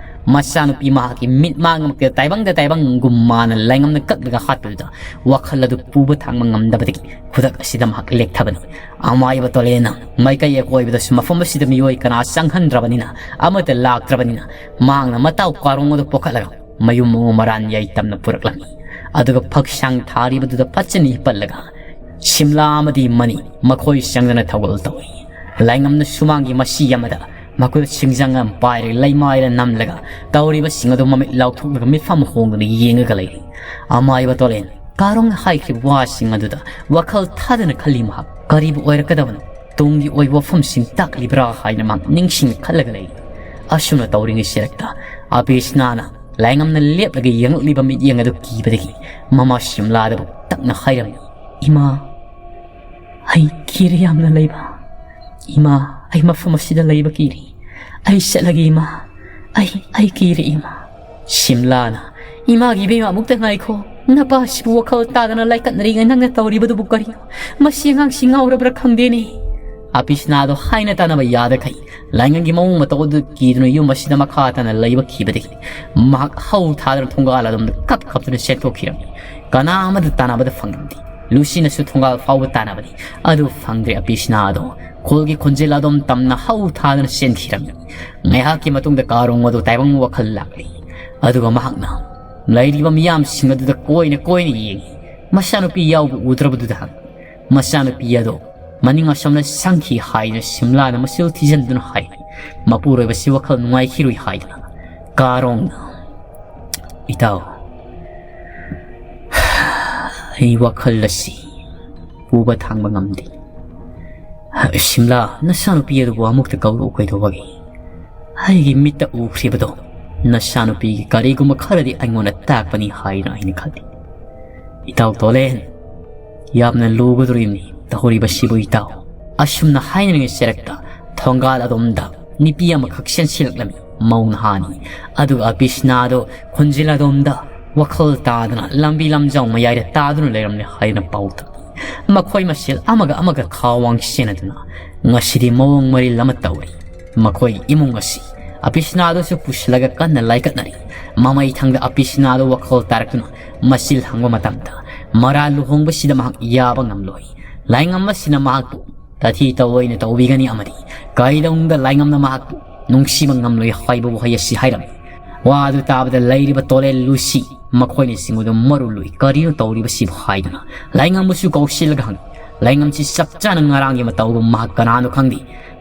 ꯃꯆꯥꯅꯨꯄꯤ ꯃꯍꯥꯛꯀꯤ ꯃꯤꯠꯃꯥꯡ ꯃꯛꯇ ꯇꯥꯏꯕꯪꯗ ꯇꯥꯏꯕꯪꯒꯨꯝ ꯃꯥꯅ ꯂꯥꯏꯉꯝꯅ ꯀꯛꯂꯒ ꯍꯥꯠꯄꯗꯨꯗ ꯋꯥꯈꯜ ꯑꯗꯨ ꯄꯨꯕ ꯊꯥꯡꯕ ꯉꯝꯗꯕꯗꯒꯤ ꯈꯨꯗꯛ ꯑꯁꯤꯗ ꯃꯍꯥꯛ ꯂꯦꯛꯊꯕꯅꯤ꯫ ꯑꯃꯥꯏꯕ ꯇꯣꯂꯦꯅ ꯃꯥꯏꯀꯩ ꯑꯀꯣꯏꯕꯗꯁꯨ ꯃꯐꯝ ꯑꯁꯤꯗ ꯃꯤꯑꯣꯏ ꯀꯅꯥ ꯆꯪꯍꯟꯗ꯭ꯔꯕꯅꯤꯅ, ꯑꯃꯠꯇ ꯂꯥꯛꯇ꯭ꯔꯕꯅꯤꯅ, ꯃꯍꯥꯛꯅ ꯃꯇꯥꯎ ꯀꯥꯔꯣꯡ ꯑꯗꯨ ꯄꯨꯈꯠꯂꯒ ꯃꯌꯨꯝ ꯃꯑꯣꯡ ꯃꯔꯥꯟ ꯌꯥꯏ ꯇꯝꯅ ꯄꯨꯔꯛꯂꯝꯃꯤ꯫ ꯑꯗꯨꯒ ꯐꯛꯁꯥꯡ ꯊꯥꯔꯤꯕꯗꯨꯗ ꯐꯠꯆꯅ ꯍꯤꯞꯍꯜꯂꯒ ꯁꯤꯝꯂꯥ ꯑꯃꯗꯤ ꯃꯅꯤ ꯃꯈꯣꯏ ꯆꯪꯗꯅ ꯊꯧꯒꯜ ꯇꯧꯏ꯫ ꯂꯥꯏꯉꯝꯅ ꯁꯨꯃꯥꯡꯒꯤ ꯃꯁꯤ ꯑꯃꯗ ꯃꯈꯣꯏꯗ ꯁꯤꯡꯖꯪ ꯑꯃ ꯄꯥꯏꯔꯒ ꯂꯩꯃꯥꯏꯗ ꯅꯝꯂꯒ ꯇꯧꯔꯤꯕꯁꯤꯡ ꯑꯗꯨ ꯃꯃꯤꯠ ꯂꯥꯎꯊꯣꯛꯂꯒ ꯃꯤꯠꯐꯝ ꯍꯣꯡꯗꯅ ꯌꯦꯡꯉꯒ ꯂꯩꯔꯤ꯫ ꯑꯃꯥꯏꯕ ꯇꯣꯂꯦꯟ ꯀꯥꯔꯣꯡꯅ ꯍꯥꯏꯈꯤꯕ ꯋꯥꯁꯤꯡ ꯑꯗꯨꯗ ꯋꯥꯈꯜ ꯊꯥꯗꯅ ꯈꯜꯂꯤ ꯃꯍꯥꯛ꯫ ꯀꯔꯤꯕꯨ ꯑꯣꯏꯔꯛꯀꯗꯕꯅꯣ? ꯇꯨꯡꯒꯤ ꯑꯣꯏꯕ ꯋꯥꯐꯝꯁꯤꯡ ꯇꯥꯛꯂꯤꯕ꯭ꯔꯥ ꯍꯥꯏꯅ ꯃꯍꯥꯛ ꯅꯤꯡꯁꯤꯡꯅ ꯈꯜꯂꯒ ꯂꯩꯔꯤ꯫ ꯑꯁꯨꯝꯅ ꯇꯧꯔꯤꯉꯩ ꯁꯤꯔꯛꯇ ꯑꯕꯤꯁꯅꯥꯅ ꯂꯥꯏꯉꯝꯅ ꯂꯦꯞꯂꯒ ꯌꯦꯡꯂꯛꯂꯤꯕ ꯃꯤꯠꯌꯦꯡ ꯑꯗꯨ ꯀꯤꯕꯗꯒꯤ ꯃꯃꯥ ꯁꯤꯝꯂꯥꯗꯕꯨ ꯇꯛꯅ ꯍꯥꯏꯔꯝꯃꯤ, "ꯏꯃꯥ, ꯑꯩ ꯀꯤꯔꯦ ꯌꯥꯝꯅ ꯂꯩꯕ꯫ ꯏꯃꯥ, ꯑꯩ ꯃꯐꯝ ꯑꯁꯤꯗ ꯂꯩꯕ ꯀꯤꯔꯦ꯫ ꯑꯩ ꯆꯠꯂꯒꯦ ꯏꯃꯥ꯫ ꯑꯩ, ꯑꯩ ꯀꯤꯔꯦ ꯏꯃꯥ꯫" ꯁꯤꯝꯂꯥꯅ, "ꯏꯃꯥꯒꯤ ꯏꯕꯦꯝꯃ ꯑꯃꯨꯛꯇ ꯉꯥꯏꯈꯣ꯫ ꯅꯄꯥꯁꯤꯕꯨ ꯋꯥꯈꯜ ꯇꯥꯗꯅ ꯂꯥꯏꯀꯠꯅꯔꯤꯉꯩ ꯅꯪꯅ ꯇꯧꯔꯤꯕꯗꯨꯕꯨ ꯀꯔꯤꯅꯣ? ꯃꯁꯤ ꯑꯉꯥꯡꯁꯤ ꯉꯥꯎꯔꯕ꯭ꯔꯥ ꯈꯪꯗꯦꯅꯦ꯫" ꯑꯕꯤꯁꯅꯥꯗꯣ ꯍꯥꯏꯅ ꯇꯥꯅꯕ ꯌꯥꯗꯈꯩ ꯂꯥꯏꯉꯝꯒꯤ ꯃꯑꯣꯡ ꯃꯇꯧ ꯑꯗꯨ ꯀꯤꯗꯨꯅ ꯌꯨꯝ ꯑꯁꯤꯗ ꯃꯈꯥ ꯇꯥꯅ ꯂꯩꯕ ꯀꯤꯕꯗꯒꯤ ꯃꯍꯥꯛ ꯍꯧ ꯊꯥꯗꯨꯅ ꯊꯣꯡꯒꯥꯜ ꯑꯗꯣꯝꯗ ꯀꯞ ꯀꯞꯇꯨꯅ ꯆꯦꯟꯊꯣꯛꯈꯤꯔꯝꯃꯤ꯫ ꯀꯅꯥ ꯑꯃꯗ ꯇꯥꯟꯅꯕꯗ ꯐꯪꯂꯝꯗꯦ꯫ ꯂꯨꯁꯤꯅꯁꯨ ꯊꯣꯡꯒꯥꯜ ꯐꯥꯎꯕ ꯇꯥꯟꯅꯕꯅꯤ, ꯑꯗꯨ ꯐꯪꯗ꯭ꯔꯦ꯫ ꯑꯕꯤꯁꯅꯥ ꯑꯗꯣ ꯈꯣꯜꯒꯤ ꯈꯣꯟꯖꯦꯜ ꯑꯗꯣꯝ ꯇꯝꯅ ꯍꯧ ꯊꯥꯗꯨꯅ ꯆꯦꯟꯈꯤꯔꯝꯃꯤ꯫ ꯉꯥꯏꯍꯥꯛꯀꯤ ꯃꯇꯨꯡꯗ ꯀꯥꯔꯣꯡ ꯑꯗꯨ ꯇꯥꯏꯕꯪ ꯋꯥꯈꯜ ꯂꯥꯛꯂꯤ꯫ ꯑꯗꯨꯒ ꯃꯍꯥꯛꯅ ꯂꯩꯔꯤꯕ ꯃꯤꯌꯥꯝꯁꯤꯡ ꯑꯗꯨꯗ ꯀꯣꯏꯅ ꯀꯣꯏꯅ ꯌꯦꯡꯉꯤ꯫ ꯃꯆꯥꯅꯨꯄꯤ ꯌꯥꯎꯕ ꯎꯗ꯭ꯔꯕꯗꯨꯗ ꯍꯪꯉꯤ꯫ ꯃꯆꯥꯅꯨꯄꯤ ꯑꯗꯣ ꯃꯅꯤꯡ ꯑꯁꯣꯝꯅ ꯁꯪꯈꯤ ꯍꯥꯏꯅ ꯁꯤꯝꯂꯥꯅ ꯃꯆꯤꯜ ꯊꯤꯖꯤꯟꯗꯨꯅ ꯍꯥꯏ꯫ ꯃꯄꯨꯔꯣꯏꯕꯁꯤ ꯋꯥꯈꯜ ꯅꯨꯡꯉꯥꯏꯈꯤꯔꯣꯏ ꯍꯥꯏꯗꯨꯅ ꯀꯥꯔꯣꯡꯅ, "ꯏꯇꯥꯎ, ꯑꯩ ꯋꯥꯈꯜ ꯑꯁꯤ ꯄꯨꯕ ꯊꯥꯡꯕ ꯉꯝꯗꯦ꯫ ꯁꯤꯝꯂꯥ, ꯅꯆꯥꯅꯨꯄꯤ ꯑꯗꯨꯕꯨ ꯑꯃꯨꯛꯇ ꯀꯧꯔꯛꯎ ꯀꯩꯗꯧꯕꯒꯦ? ꯑꯩꯒꯤ ꯃꯤꯠꯇ ꯎꯈ꯭ꯔꯤꯕꯗꯣ ꯅꯆꯥꯅꯨꯄꯤꯒꯤ ꯀꯔꯤꯒꯨꯝꯕ ꯈꯔꯗꯤ ꯑꯩꯉꯣꯟꯗ ꯇꯥꯛꯄꯅꯤ ꯍꯥꯏꯅ ꯑꯩꯅ ꯈꯜꯂꯤ꯫" ꯏꯇꯥꯎ ꯇꯣꯂꯦꯟ, ꯌꯥꯝꯅ ꯂꯨꯒꯗꯧꯔꯤꯕꯅꯤ ꯇꯧꯔꯤꯕꯁꯤꯕꯨ ꯏꯇꯥꯎ꯫ ꯑꯁꯨꯝꯅ ꯍꯥꯏꯅꯔꯤꯉꯩ ꯆꯔꯛꯇ ꯊꯣꯡꯒꯥꯜ ꯑꯗꯣꯝꯗ ꯅꯨꯄꯤ ꯑꯃꯈꯛ ꯆꯦꯟꯁꯤꯜꯂꯛꯂꯝꯃꯤ꯫ ꯃꯧ ꯅꯍꯥꯅꯤ꯫ ꯑꯗꯨꯒ ꯑꯄꯤꯁꯅꯥꯗꯣ ꯈꯣꯟꯖꯦꯜ ꯑꯗꯣꯝꯗ ꯋꯥꯈꯜ ꯇꯥꯗꯅ ꯂꯝꯕꯤ ꯂꯝꯖꯥꯎ ꯃꯌꯥꯏꯗ ꯇꯥꯗꯨꯅ ꯂꯩꯔꯝꯂꯦ ꯍꯥꯏꯅ ꯄꯥꯎ ꯇꯝꯃꯤ꯫ ꯃꯈꯣꯏ ꯃꯁꯦꯜ ꯑꯃꯒ ꯑꯃꯒ ꯈꯥꯋꯥꯡ ꯁꯦꯟꯅꯗꯨꯅ ꯉꯁꯤꯗꯤ ꯃꯑꯣꯡ ꯃꯔꯤꯜ ꯑꯃ ꯇꯧꯔꯤ꯫ ꯃꯈꯣꯏ ꯏꯃꯨꯡ ꯑꯁꯤ ꯑꯄꯤꯁꯅꯥꯗꯨꯁꯨ ꯄꯨꯁꯤꯜꯂꯒ ꯀꯟꯅ ꯂꯥꯏꯀꯠꯅꯔꯤ꯫ ꯃꯃꯩ ꯊꯪꯗ ꯑꯄꯤꯁꯅꯥꯗꯨ ꯋꯥꯈꯜ ꯇꯥꯔꯛꯇꯨꯅ ꯃꯆꯤꯜ ꯍꯪꯕ ꯃꯇꯝꯗ ꯃꯔꯥꯜ ꯂꯨꯍꯣꯡꯕꯁꯤꯗ ꯃꯍꯥꯛ ꯌꯥꯕ ꯉꯝꯂꯣꯏ꯫ ꯂꯥꯏꯉꯝꯕꯁꯤꯅ ꯃꯍꯥꯛꯄꯨ ꯇꯥꯊꯤ ꯇꯧꯑꯣꯏꯅ ꯇꯧꯕꯤꯒꯅꯤ ꯑꯃꯗꯤ ꯀꯩꯗꯧꯅꯨꯡꯗ ꯂꯥꯏꯉꯝꯅ ꯃꯍꯥꯛꯄꯨ ꯅꯨꯡꯁꯤꯕ ꯉꯝꯂꯣꯏ ꯍꯥꯏꯕ ꯋꯥꯍꯩ ꯑꯁꯤ ꯍꯥꯏꯔꯝꯃꯤ꯫ ꯋꯥ ꯑꯗꯨ ꯇꯥꯕꯗ ꯂꯩꯔꯤꯕ ꯇꯣꯂꯦꯜ ꯂꯨꯁꯤ ꯃꯈꯣꯏꯅꯆꯤꯡꯕꯗꯨ ꯃꯔꯨ ꯂꯨꯏ꯫ ꯀꯔꯤꯅꯣ ꯇꯧꯔꯤꯕꯁꯤꯕꯨ ꯍꯥꯏꯗꯨꯅ ꯂꯥꯏꯉꯝꯕꯁꯨ ꯀꯧꯁꯤꯜꯂꯒ ꯍꯪꯉꯤ꯫ ꯂꯥꯏꯉꯝꯁꯤ ꯆꯞ ꯆꯥꯅ ꯉꯔꯥꯡꯒꯤ ꯃꯇꯧꯗꯨ ꯃꯍꯥꯛ ꯀꯅꯥꯅꯣ ꯈꯪꯗꯦ꯫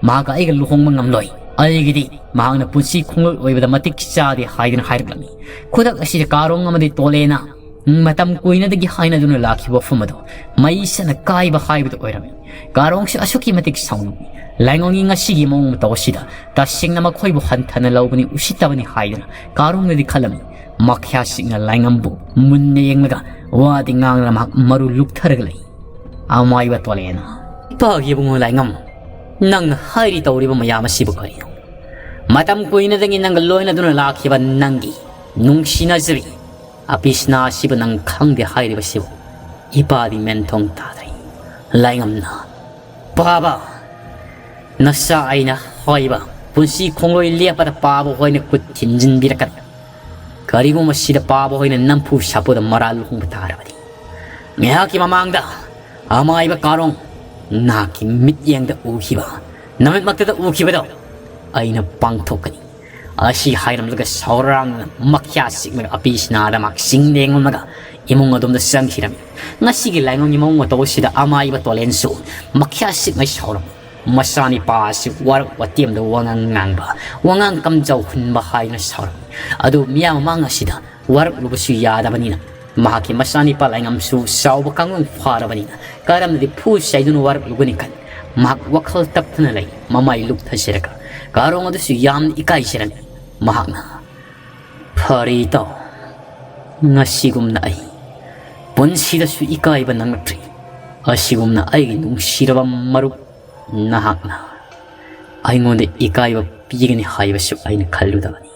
ꯃꯍꯥꯛꯀ ꯑꯩꯒ ꯂꯨꯍꯣꯡꯕ ꯉꯝꯂꯣꯏ꯫ ꯑꯩꯒꯤꯗꯤ ꯃꯍꯥꯛꯅ ꯄꯨꯟꯁꯤ ꯈꯣꯡꯂꯣꯏ ꯑꯣꯏꯕꯗ ꯃꯇꯤꯛ ꯆꯥꯗꯦ ꯍꯥꯏꯗꯨꯅ ꯍꯥꯏꯔꯛꯂꯝꯃꯤ꯫ ꯈꯨꯗꯛ ꯑꯁꯤꯗ ꯀꯥꯔꯣꯡ ꯑꯃꯗꯤ ꯇꯣꯂꯦꯅ ꯃꯇꯝ ꯀꯨꯏꯅꯗꯒꯤ ꯍꯥꯏꯅꯗꯨꯅ ꯂꯥꯛꯈꯤꯕ ꯋꯥꯐꯝ ꯑꯗꯨ ꯃꯩ ꯆꯠꯅ ꯀꯥꯏꯕ ꯍꯥꯏꯕꯗꯨ ꯑꯣꯏꯔꯝꯃꯤ꯫ ꯀꯥꯔꯣꯡꯁꯨ ꯑꯁꯨꯛꯀꯤ ꯃꯇꯤꯛ ꯁꯥꯎꯅꯤꯡꯉꯤ꯫ ꯂꯥꯏꯉꯝꯒꯤ ꯉꯁꯤꯒꯤ ꯃꯑꯣꯡ ꯃꯇꯧ ꯑꯁꯤꯗ ꯇꯁꯦꯡꯅ ꯃꯈꯣꯏꯕꯨ ꯍꯟꯊꯅ ꯂꯧꯕꯅꯤ, ꯎꯁꯤꯠꯇꯕꯅꯤ ꯍꯥꯏꯗꯨꯅ ꯀꯥꯔꯣꯡꯅꯗꯤ ꯈꯜꯂꯝꯃꯤ꯫ ꯃꯈ꯭ꯌꯥꯁꯤꯡꯅ ꯂꯥꯏꯉꯝꯕꯨ ꯃꯨꯟꯅ ꯌꯦꯡꯂꯒ ꯋꯥꯗꯤ ꯉꯥꯡꯗꯅ ꯃꯍꯥꯛ ꯃꯔꯨ ꯂꯨꯛꯊꯔꯒ ꯂꯩ꯫ ꯑꯃꯥꯏꯕ ꯇꯣꯂꯦꯅ, "ꯏꯄꯥꯒꯤ ꯏꯕꯨꯡꯉꯣ ꯂꯥꯏꯉꯝ, ꯅꯪꯅ ꯍꯥꯏꯔꯤ ꯇꯧꯔꯤꯕ ꯃꯌꯥꯝ ꯑꯁꯤꯕꯨ ꯀꯔꯤꯅꯣ? ꯃꯇꯝ ꯀꯨꯏꯅꯗꯒꯤ ꯅꯪꯒ ꯂꯣꯏꯅꯗꯨꯅ ꯂꯥꯛꯈꯤꯕ ꯅꯪꯒꯤ ꯅꯨꯡꯁꯤꯅꯖꯕꯤ ꯑꯄꯤꯁꯅꯥ ꯑꯁꯤꯕꯨ ꯅꯪ ꯈꯪꯗꯦ ꯍꯥꯏꯔꯤꯕꯁꯤꯕꯨ ꯏꯄꯥꯗꯤ ꯃꯦꯟꯊꯣꯡ ꯇꯥꯗ꯭ꯔꯦ꯫ ꯂꯥꯏꯉꯝꯅ ꯄꯥꯕ, ꯅꯆꯥ ꯑꯩꯅ ꯍꯥꯏꯕ ꯄꯨꯟꯁꯤ ꯈꯣꯡꯂꯣꯏ ꯂꯦꯞꯄꯗ ꯄꯥꯕ ꯍꯣꯏꯅ ꯈꯨꯠ ꯊꯤꯟꯖꯤꯟꯕꯤꯔꯛꯀꯅꯤ꯫ ꯀꯔꯤꯒꯨꯝꯕ ꯁꯤꯗ ꯄꯥꯕ ꯍꯣꯏꯅ ꯅꯝꯐꯨ ꯁꯥꯐꯨꯗ ꯃꯔꯥꯜ ꯂꯨꯍꯣꯡꯕ ꯇꯥꯔꯕꯗꯤ, ꯉꯥꯏꯍꯥꯛꯀꯤ ꯃꯃꯥꯡꯗ ꯑꯃꯥꯏꯕ ꯀꯥꯔꯣꯡ ꯅꯍꯥꯛꯀꯤ ꯃꯤꯠꯌꯦꯡꯗ ꯎꯈꯤꯕ, ꯅꯃꯤꯠꯃꯛꯇꯗ ꯎꯈꯤꯕꯗꯣ ꯑꯩꯅ ꯄꯥꯡꯊꯣꯛꯀꯅꯤ꯫ ꯑꯁꯤ ꯍꯥꯏꯔꯝꯂꯒ ꯁꯥꯎꯔꯥꯡꯅ ꯃꯈ꯭ꯌꯥ ꯁꯤꯛꯂꯒ ꯑꯄꯤꯁꯅꯥꯗ ꯃꯍꯥꯛ ꯆꯤꯡ ꯂꯦꯡꯂꯝꯂꯒ ꯏꯃꯨꯡ ꯑꯗꯣꯝꯗ ꯆꯪꯈꯤꯔꯝꯃꯤ꯫ ꯉꯁꯤꯒꯤ ꯂꯥꯏꯉꯝꯒꯤ ꯃꯑꯣꯡ ꯃꯇꯧ ꯑꯁꯤꯗ ꯑꯃꯥꯏꯕ ꯇꯣꯂꯦꯟꯁꯨ ꯃꯈ꯭ꯌꯥ ꯁꯤꯛꯉꯩ ꯁꯥꯎꯔꯝꯃꯤ꯫ ꯃꯆꯥꯅꯤꯄꯥ ꯑꯁꯤ ꯋꯥꯔꯛ ꯋꯥꯇꯦꯝꯗ ꯋꯥꯉꯥꯡ ꯉꯥꯡꯕ, ꯋꯥꯉꯥꯡ ꯀꯝꯖꯥꯎ ꯍꯨꯟꯕ ꯍꯥꯏꯗꯨꯅ ꯁꯥꯎꯔꯝꯃꯤ꯫ ꯑꯗꯨ ꯃꯤꯌꯥꯝ ꯃꯃꯥꯡ ꯑꯁꯤꯗ ꯋꯥꯔꯛꯂꯨꯕꯁꯨ ꯌꯥꯗꯕꯅꯤꯅ ꯃꯍꯥꯛꯀꯤ ꯃꯆꯥꯅꯤꯄꯥ ꯂꯥꯏꯉꯝꯁꯨ ꯆꯥꯎꯕ ꯀꯥꯡꯂꯣꯟ ꯐꯥꯔꯕꯅꯤꯅ ꯀꯔꯝꯅꯗꯤ ꯐꯨ ꯆꯩꯗꯨꯅ ꯋꯥꯔꯛꯂꯨꯒꯅꯤ ꯈꯟ ꯃꯍꯥꯛ ꯋꯥꯈꯜ ꯇꯞꯊꯅ ꯂꯩ꯫ ꯃꯃꯥꯏ ꯂꯨꯞꯊꯖꯔꯒ ꯀꯥꯔꯣꯡ ꯑꯗꯨꯁꯨ ꯌꯥꯝꯅ ꯏꯀꯥꯏꯖꯔꯝꯃꯤ꯫ ꯃꯍꯥꯛꯅ, "ꯐꯔꯦ ꯏꯇꯥꯎ, ꯉꯁꯤꯒꯨꯝꯅ ꯑꯩ ꯄꯨꯟꯁꯤꯗꯁꯨ ꯏꯀꯥꯏꯕ ꯅꯪꯂꯛꯇ꯭ꯔꯤ꯫ ꯑꯁꯤꯒꯨꯝꯅ ꯑꯩꯒꯤ ꯅꯨꯡꯁꯤꯔꯕ ꯃꯔꯨꯞ ꯅꯍꯥꯛꯅ ꯑꯩꯉꯣꯟꯗ ꯏꯀꯥꯏꯕ ꯄꯤꯒꯅꯤ ꯍꯥꯏꯕꯁꯨ ꯑꯩꯅ ꯈꯜꯂꯨꯗꯕꯅꯤ꯫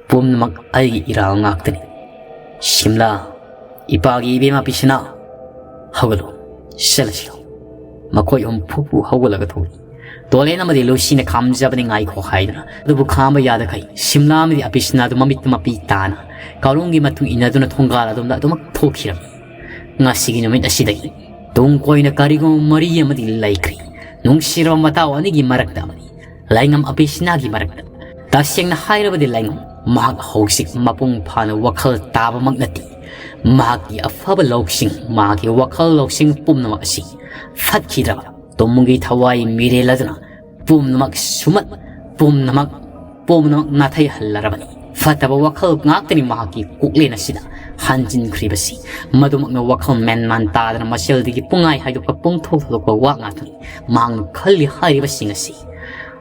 ꯄꯨꯝꯅꯃꯛ ꯑꯩꯒꯤ ꯏꯔꯥꯜ ꯉꯥꯛꯇꯅꯤ꯫ ꯁꯤꯝꯂꯥ, ꯏꯄꯥꯒꯤ ꯏꯕꯦꯝꯃ ꯄꯤꯁꯅꯥ, ꯍꯧꯒꯠꯂꯨ, ꯆꯠꯂꯁꯤꯔꯣ?" ꯃꯈꯣꯏ ꯑꯍꯨꯝ ꯐꯨ ꯐꯨ ꯍꯧꯒꯠꯂꯒ ꯊꯣꯛꯏ꯫ ꯇꯣꯂꯦꯟ ꯑꯃꯗꯤ ꯂꯨꯁꯤꯅ ꯈꯥꯝꯖꯕꯅꯤ ꯉꯥꯏꯈꯣ ꯍꯥꯏꯗꯨꯅ, ꯑꯗꯨꯕꯨ ꯈꯥꯝꯕ ꯌꯥꯗꯈꯩ ꯁꯤꯝꯂꯥ ꯑꯃꯗꯤ ꯑꯄꯤꯁꯅꯥꯗꯨ ꯃꯃꯤꯠꯇ ꯃꯄꯤ ꯇꯥꯅ ꯀꯥꯔꯣꯡꯒꯤ ꯃꯇꯨꯡ ꯏꯟꯅꯗꯨꯅ ꯊꯣꯡꯒꯥꯜ ꯑꯗꯣꯝꯗ ꯑꯗꯨꯃꯛ ꯊꯣꯛꯈꯤꯔꯝꯃꯤ꯫ ꯉꯁꯤꯒꯤ ꯅꯨꯃꯤꯠ ꯑꯁꯤꯗꯒꯤ ꯇꯨꯡ ꯀꯣꯏꯅ ꯀꯔꯤꯒꯨꯝꯕ ꯃꯔꯤ ꯑꯃꯗꯤ ꯂꯩꯈ꯭ꯔꯦ꯫ ꯅꯨꯡꯁꯤꯔꯕ ꯃꯇꯥꯎ ꯑꯅꯤꯒꯤ ꯃꯔꯛꯇ ꯑꯃꯗꯤ ꯂꯥꯏꯉꯝ ꯑꯄꯤꯁꯅꯥꯒꯤ ꯃꯔꯛꯇ꯫ ꯇꯁꯦꯡꯅ ꯍꯥꯏꯔꯕꯗꯤ ꯂꯥꯏꯉꯝ ꯃꯍꯥꯛ ꯍꯧꯖꯤꯛ ꯃꯄꯨꯡ ꯐꯥꯅ ꯋꯥꯈꯜ ꯇꯥꯕꯃꯛ ꯅꯠꯇꯦ꯫ ꯃꯍꯥꯛꯀꯤ ꯑꯐꯕ ꯂꯧꯁꯤꯡ, ꯃꯍꯥꯛꯀꯤ ꯋꯥꯈꯜ ꯂꯧꯁꯤꯡ ꯄꯨꯝꯅꯃꯛ ꯑꯁꯤ ꯐꯠꯈꯤꯗ꯭ꯔꯕ ꯇꯨꯝꯃꯨꯒꯤ ꯊꯋꯥꯏ ꯃꯤꯔꯦꯜ ꯑꯗꯨꯅ ꯄꯨꯝꯅꯃꯛ ꯁꯨꯃꯠ, ꯄꯨꯝꯅꯃꯛ, ꯄꯨꯝꯅꯃꯛ ꯅꯥꯊꯩꯍꯜꯂꯔꯕꯅꯤ꯫ ꯐꯠꯇꯕ ꯋꯥꯈꯜ ꯉꯥꯛꯇꯅꯤ ꯃꯍꯥꯛꯀꯤ ꯀꯣꯛꯂꯦꯟ ꯑꯁꯤꯗ ꯍꯟꯖꯤꯟꯈ꯭ꯔꯤꯕꯁꯤ꯫ ꯃꯗꯨꯃꯛꯅ ꯋꯥꯈꯜ ꯃꯦꯟ ꯃꯥꯟ ꯇꯥꯗꯅ ꯃꯁꯦꯜꯗꯒꯤ ꯄꯨꯡꯉꯥꯏ ꯍꯥꯏꯗꯣꯛꯄ, ꯄꯨꯡꯊꯣꯛ ꯊꯣꯛꯄ ꯋꯥ ꯉꯥꯛꯇꯅꯤ ꯃꯍꯥꯛꯅ ꯈꯜꯂꯤ ꯍꯥꯏꯔꯤꯕꯁꯤꯡ ꯑꯁꯤ꯫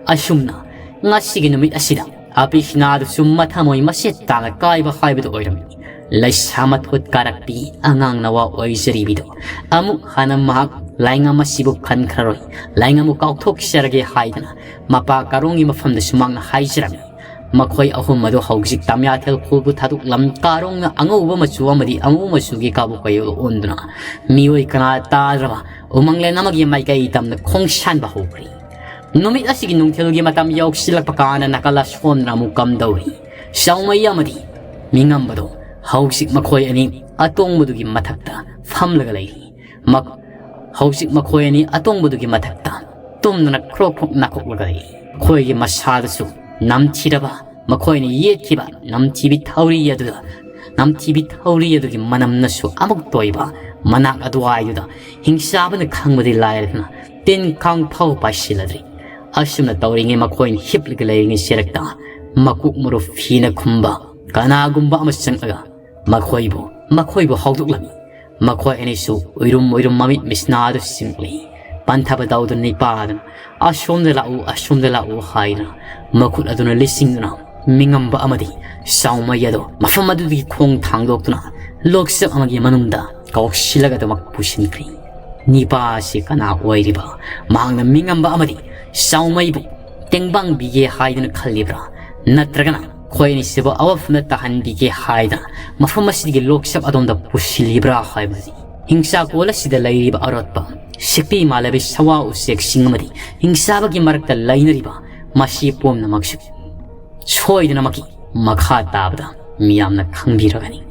ꯑꯁꯨꯝꯅ ꯉꯁꯤꯒꯤ ꯅꯨꯃꯤꯠ ꯑꯁꯤꯗ ꯑꯄꯤꯁꯅꯥꯗꯨꯁꯨ ꯃꯊꯃꯣꯏ ꯃꯁꯦꯠ ꯇꯥꯅ ꯀꯥꯏꯕ ꯍꯥꯏꯕꯗꯨ ꯑꯣꯏꯔꯝꯃꯤ꯫ ꯂꯩꯁꯥ ꯃꯊꯣꯠ ꯀꯥꯔꯛꯄꯤ ꯑꯉꯥꯡ ꯅꯋꯥ ꯑꯣꯏꯖꯔꯤꯕꯤꯗꯣ ꯑꯃꯨꯛ ꯍꯟꯅ ꯃꯍꯥꯛ ꯂꯥꯏꯉꯝ ꯑꯁꯤꯕꯨ ꯈꯟꯈ꯭ꯔꯔꯣꯏ, ꯂꯥꯏꯉꯝꯕꯨ ꯀꯥꯎꯊꯣꯛꯆꯔꯒꯦ ꯍꯥꯏꯗꯅ ꯃꯄꯥ ꯀꯥꯔꯣꯡꯒꯤ ꯃꯐꯝꯗꯁꯨ ꯃꯍꯥꯛꯅ ꯍꯥꯏꯖꯔꯝꯃꯤ꯫ ꯃꯈꯣꯏ ꯑꯍꯨꯝ ꯑꯗꯨ ꯍꯧꯖꯤꯛ ꯇꯝꯌꯥꯊꯦꯜ ꯈꯨꯜꯕꯨ ꯊꯥꯗꯣꯛꯂꯝ ꯀꯥꯔꯣꯡꯅ ꯑꯉꯧꯕ ꯃꯆꯨ ꯑꯃꯗꯤ ꯑꯃꯨ ꯃꯆꯨꯒꯤ ꯀꯥꯕꯨ ꯀꯩꯌꯣꯜ ꯑꯣꯟꯗꯨꯅ ꯃꯤꯑꯣꯏ ꯀꯅꯥ ꯇꯥꯗ꯭ꯔꯕ ꯎꯃꯪꯂꯦꯟ ꯑꯃꯒꯤ ꯃꯥꯏꯀꯩ ꯇꯝꯅ ꯈꯣꯡꯁꯥꯟꯕ ꯍꯧꯈ꯭ꯔꯦ꯫ ꯅꯨꯃꯤꯠ ꯑꯁꯤꯒꯤ ꯅꯨꯡꯊꯤꯜꯒꯤ ꯃꯇꯝ ꯌꯧꯁꯤꯜꯂꯛꯄ ꯀꯥꯟꯗ ꯅꯥꯀꯜ ꯑꯁꯣꯝꯗꯅ ꯑꯃꯨꯛ ꯀꯝꯗꯧꯔꯤ? ꯆꯥꯎꯃꯩ ꯑꯃꯗꯤ ꯃꯤꯉꯝꯕꯗꯣ ꯍꯧꯖꯤꯛ ꯃꯈꯣꯏ ꯑꯅꯤ ꯑꯇꯣꯡꯕꯗꯨꯒꯤ ꯃꯊꯛꯇ ꯐꯝꯂꯒ ꯂꯩꯔꯤ꯫ ꯃꯛ-, ꯍꯧꯖꯤꯛ ꯃꯈꯣꯏ ꯑꯅꯤ ꯑꯇꯣꯡꯕꯗꯨꯒꯤ ꯃꯊꯛꯇ ꯇꯨꯝꯗꯨꯅ ꯈ꯭ꯔꯣꯛ ꯈ꯭ꯔꯣꯛ ꯅꯥꯀꯣꯛꯂꯒ ꯂꯩꯔꯤ꯫ ꯃꯈꯣꯏꯒꯤ ꯃꯁꯥꯗꯁꯨ ꯅꯝꯊꯤꯔꯕ, ꯃꯈꯣꯏꯅ ꯌꯦꯠꯈꯤꯕ ꯅꯝꯊꯤꯕꯤ ꯊꯧꯔꯤ ꯑꯗꯨꯗ, ꯅꯝꯊꯤꯕꯤ ꯊꯧꯔꯤ ꯑꯗꯨꯒꯤ ꯃꯅꯝꯅꯁꯨ ꯑꯃꯨꯛ ꯇꯣꯏꯕ꯫ ꯃꯅꯥꯛ ꯑꯗꯨꯋꯥꯏꯗꯨꯗ ꯍꯤꯡꯆꯥꯕꯅ ꯈꯪꯕꯗꯤ ꯂꯥꯏꯔꯗꯅ ꯇꯤꯟ ꯀꯥꯡ ꯐꯥꯎ ꯄꯥꯏꯁꯤꯜꯂꯗ꯭ꯔꯤ꯫ ꯑꯁꯨꯝꯅ ꯇꯧꯔꯤꯉꯩ ꯃꯈꯣꯏꯅ ꯍꯤꯞꯂꯒ ꯂꯩꯔꯤꯉꯩ ꯆꯦꯔꯛꯇ ꯃꯀꯣꯛ ꯃꯔꯨ ꯐꯤꯅ ꯈꯨꯝꯕ ꯀꯅꯥꯒꯨꯝꯕ ꯑꯃ ꯆꯪꯂꯒ ꯃꯈꯣꯏꯕꯨ, ꯃꯈꯣꯏꯕꯨ ꯍꯧꯗꯣꯛꯂꯝꯃꯤ꯫ ꯃꯈꯣꯏ ꯑꯅꯤꯁꯨ ꯎꯏꯔꯨꯝ ꯎꯏꯔꯨꯝ ꯃꯃꯤꯠ ꯃꯤꯁꯅꯥꯗꯨ ꯁꯤꯡꯂꯤ꯫ ꯄꯟꯊꯕ ꯇꯧꯗꯨꯅ ꯅꯤꯄꯥꯗꯨꯅ "ꯑꯁꯣꯝꯗ ꯂꯥꯛꯎ, ꯑꯁꯣꯝꯗ ꯂꯥꯛꯎ" ꯍꯥꯏꯗꯨꯅ ꯃꯈꯨꯠ ꯑꯗꯨꯅ ꯂꯤꯁꯤꯡꯗꯨꯅ ꯃꯤꯉꯝꯕ ꯑꯃꯗꯤ ꯆꯥꯎꯃꯩ ꯑꯗꯨ ꯃꯐꯝ ꯑꯗꯨꯗꯒꯤ ꯈꯣꯡ ꯊꯥꯡꯗꯣꯛꯇꯨꯅ ꯂꯣꯛꯆꯞ ꯑꯃꯒꯤ ꯃꯅꯨꯡꯗ ꯀꯧꯁꯤꯜꯂꯒ ꯑꯗꯨꯃꯛ ꯄꯨꯁꯤꯟꯈ꯭ꯔꯤ꯫ ꯅꯤꯄꯥ ꯑꯁꯤ ꯀꯅꯥ ꯑꯣꯏꯔꯤꯕ? ꯃꯍꯥꯛꯅ ꯃꯤꯉꯝꯕ ꯑꯃꯗꯤ ꯆꯥꯎꯃꯩꯕꯨ ꯇꯦꯡꯕꯥꯡꯕꯤꯒꯦ ꯍꯥꯏꯗꯨꯅ ꯈꯜꯂꯤꯕ꯭ꯔꯥ? ꯅꯠꯇ꯭ꯔꯒꯅ ꯈꯣꯏ ꯑꯅꯤꯁꯤꯕꯨ ꯑꯋꯥꯐꯝꯗ ꯇꯥꯍꯟꯕꯤꯒꯦ ꯍꯥꯏꯗꯅ ꯃꯐꯝ ꯑꯁꯤꯗꯒꯤ ꯂꯣꯛꯆꯞ ꯑꯗꯣꯝꯗ ꯄꯨꯁꯤꯜꯂꯤꯕ꯭ꯔꯥ ꯍꯥꯏꯕꯁꯤ ꯍꯤꯡꯆꯥ ꯀꯣꯜ ꯑꯁꯤꯗ ꯂꯩꯔꯤꯕ ꯑꯔꯣꯠꯄ ꯁꯤꯛꯄꯤ ꯃꯥꯂꯦꯕꯤ ꯁꯋꯥ ꯎꯆꯦꯛꯁꯤꯡ ꯑꯃꯗꯤ ꯍꯤꯡꯆꯥꯕꯒꯤ ꯃꯔꯛꯇ ꯂꯩꯅꯔꯤꯕ ꯃꯁꯤ ꯄꯨꯝꯅꯃꯛꯁꯨ ꯁꯣꯏꯗꯅꯃꯛꯀꯤ ꯃꯈꯥ ꯇꯥꯕꯗ ꯃꯤꯌꯥꯝꯅ ꯈꯪꯕꯤꯔꯒꯅꯤ꯫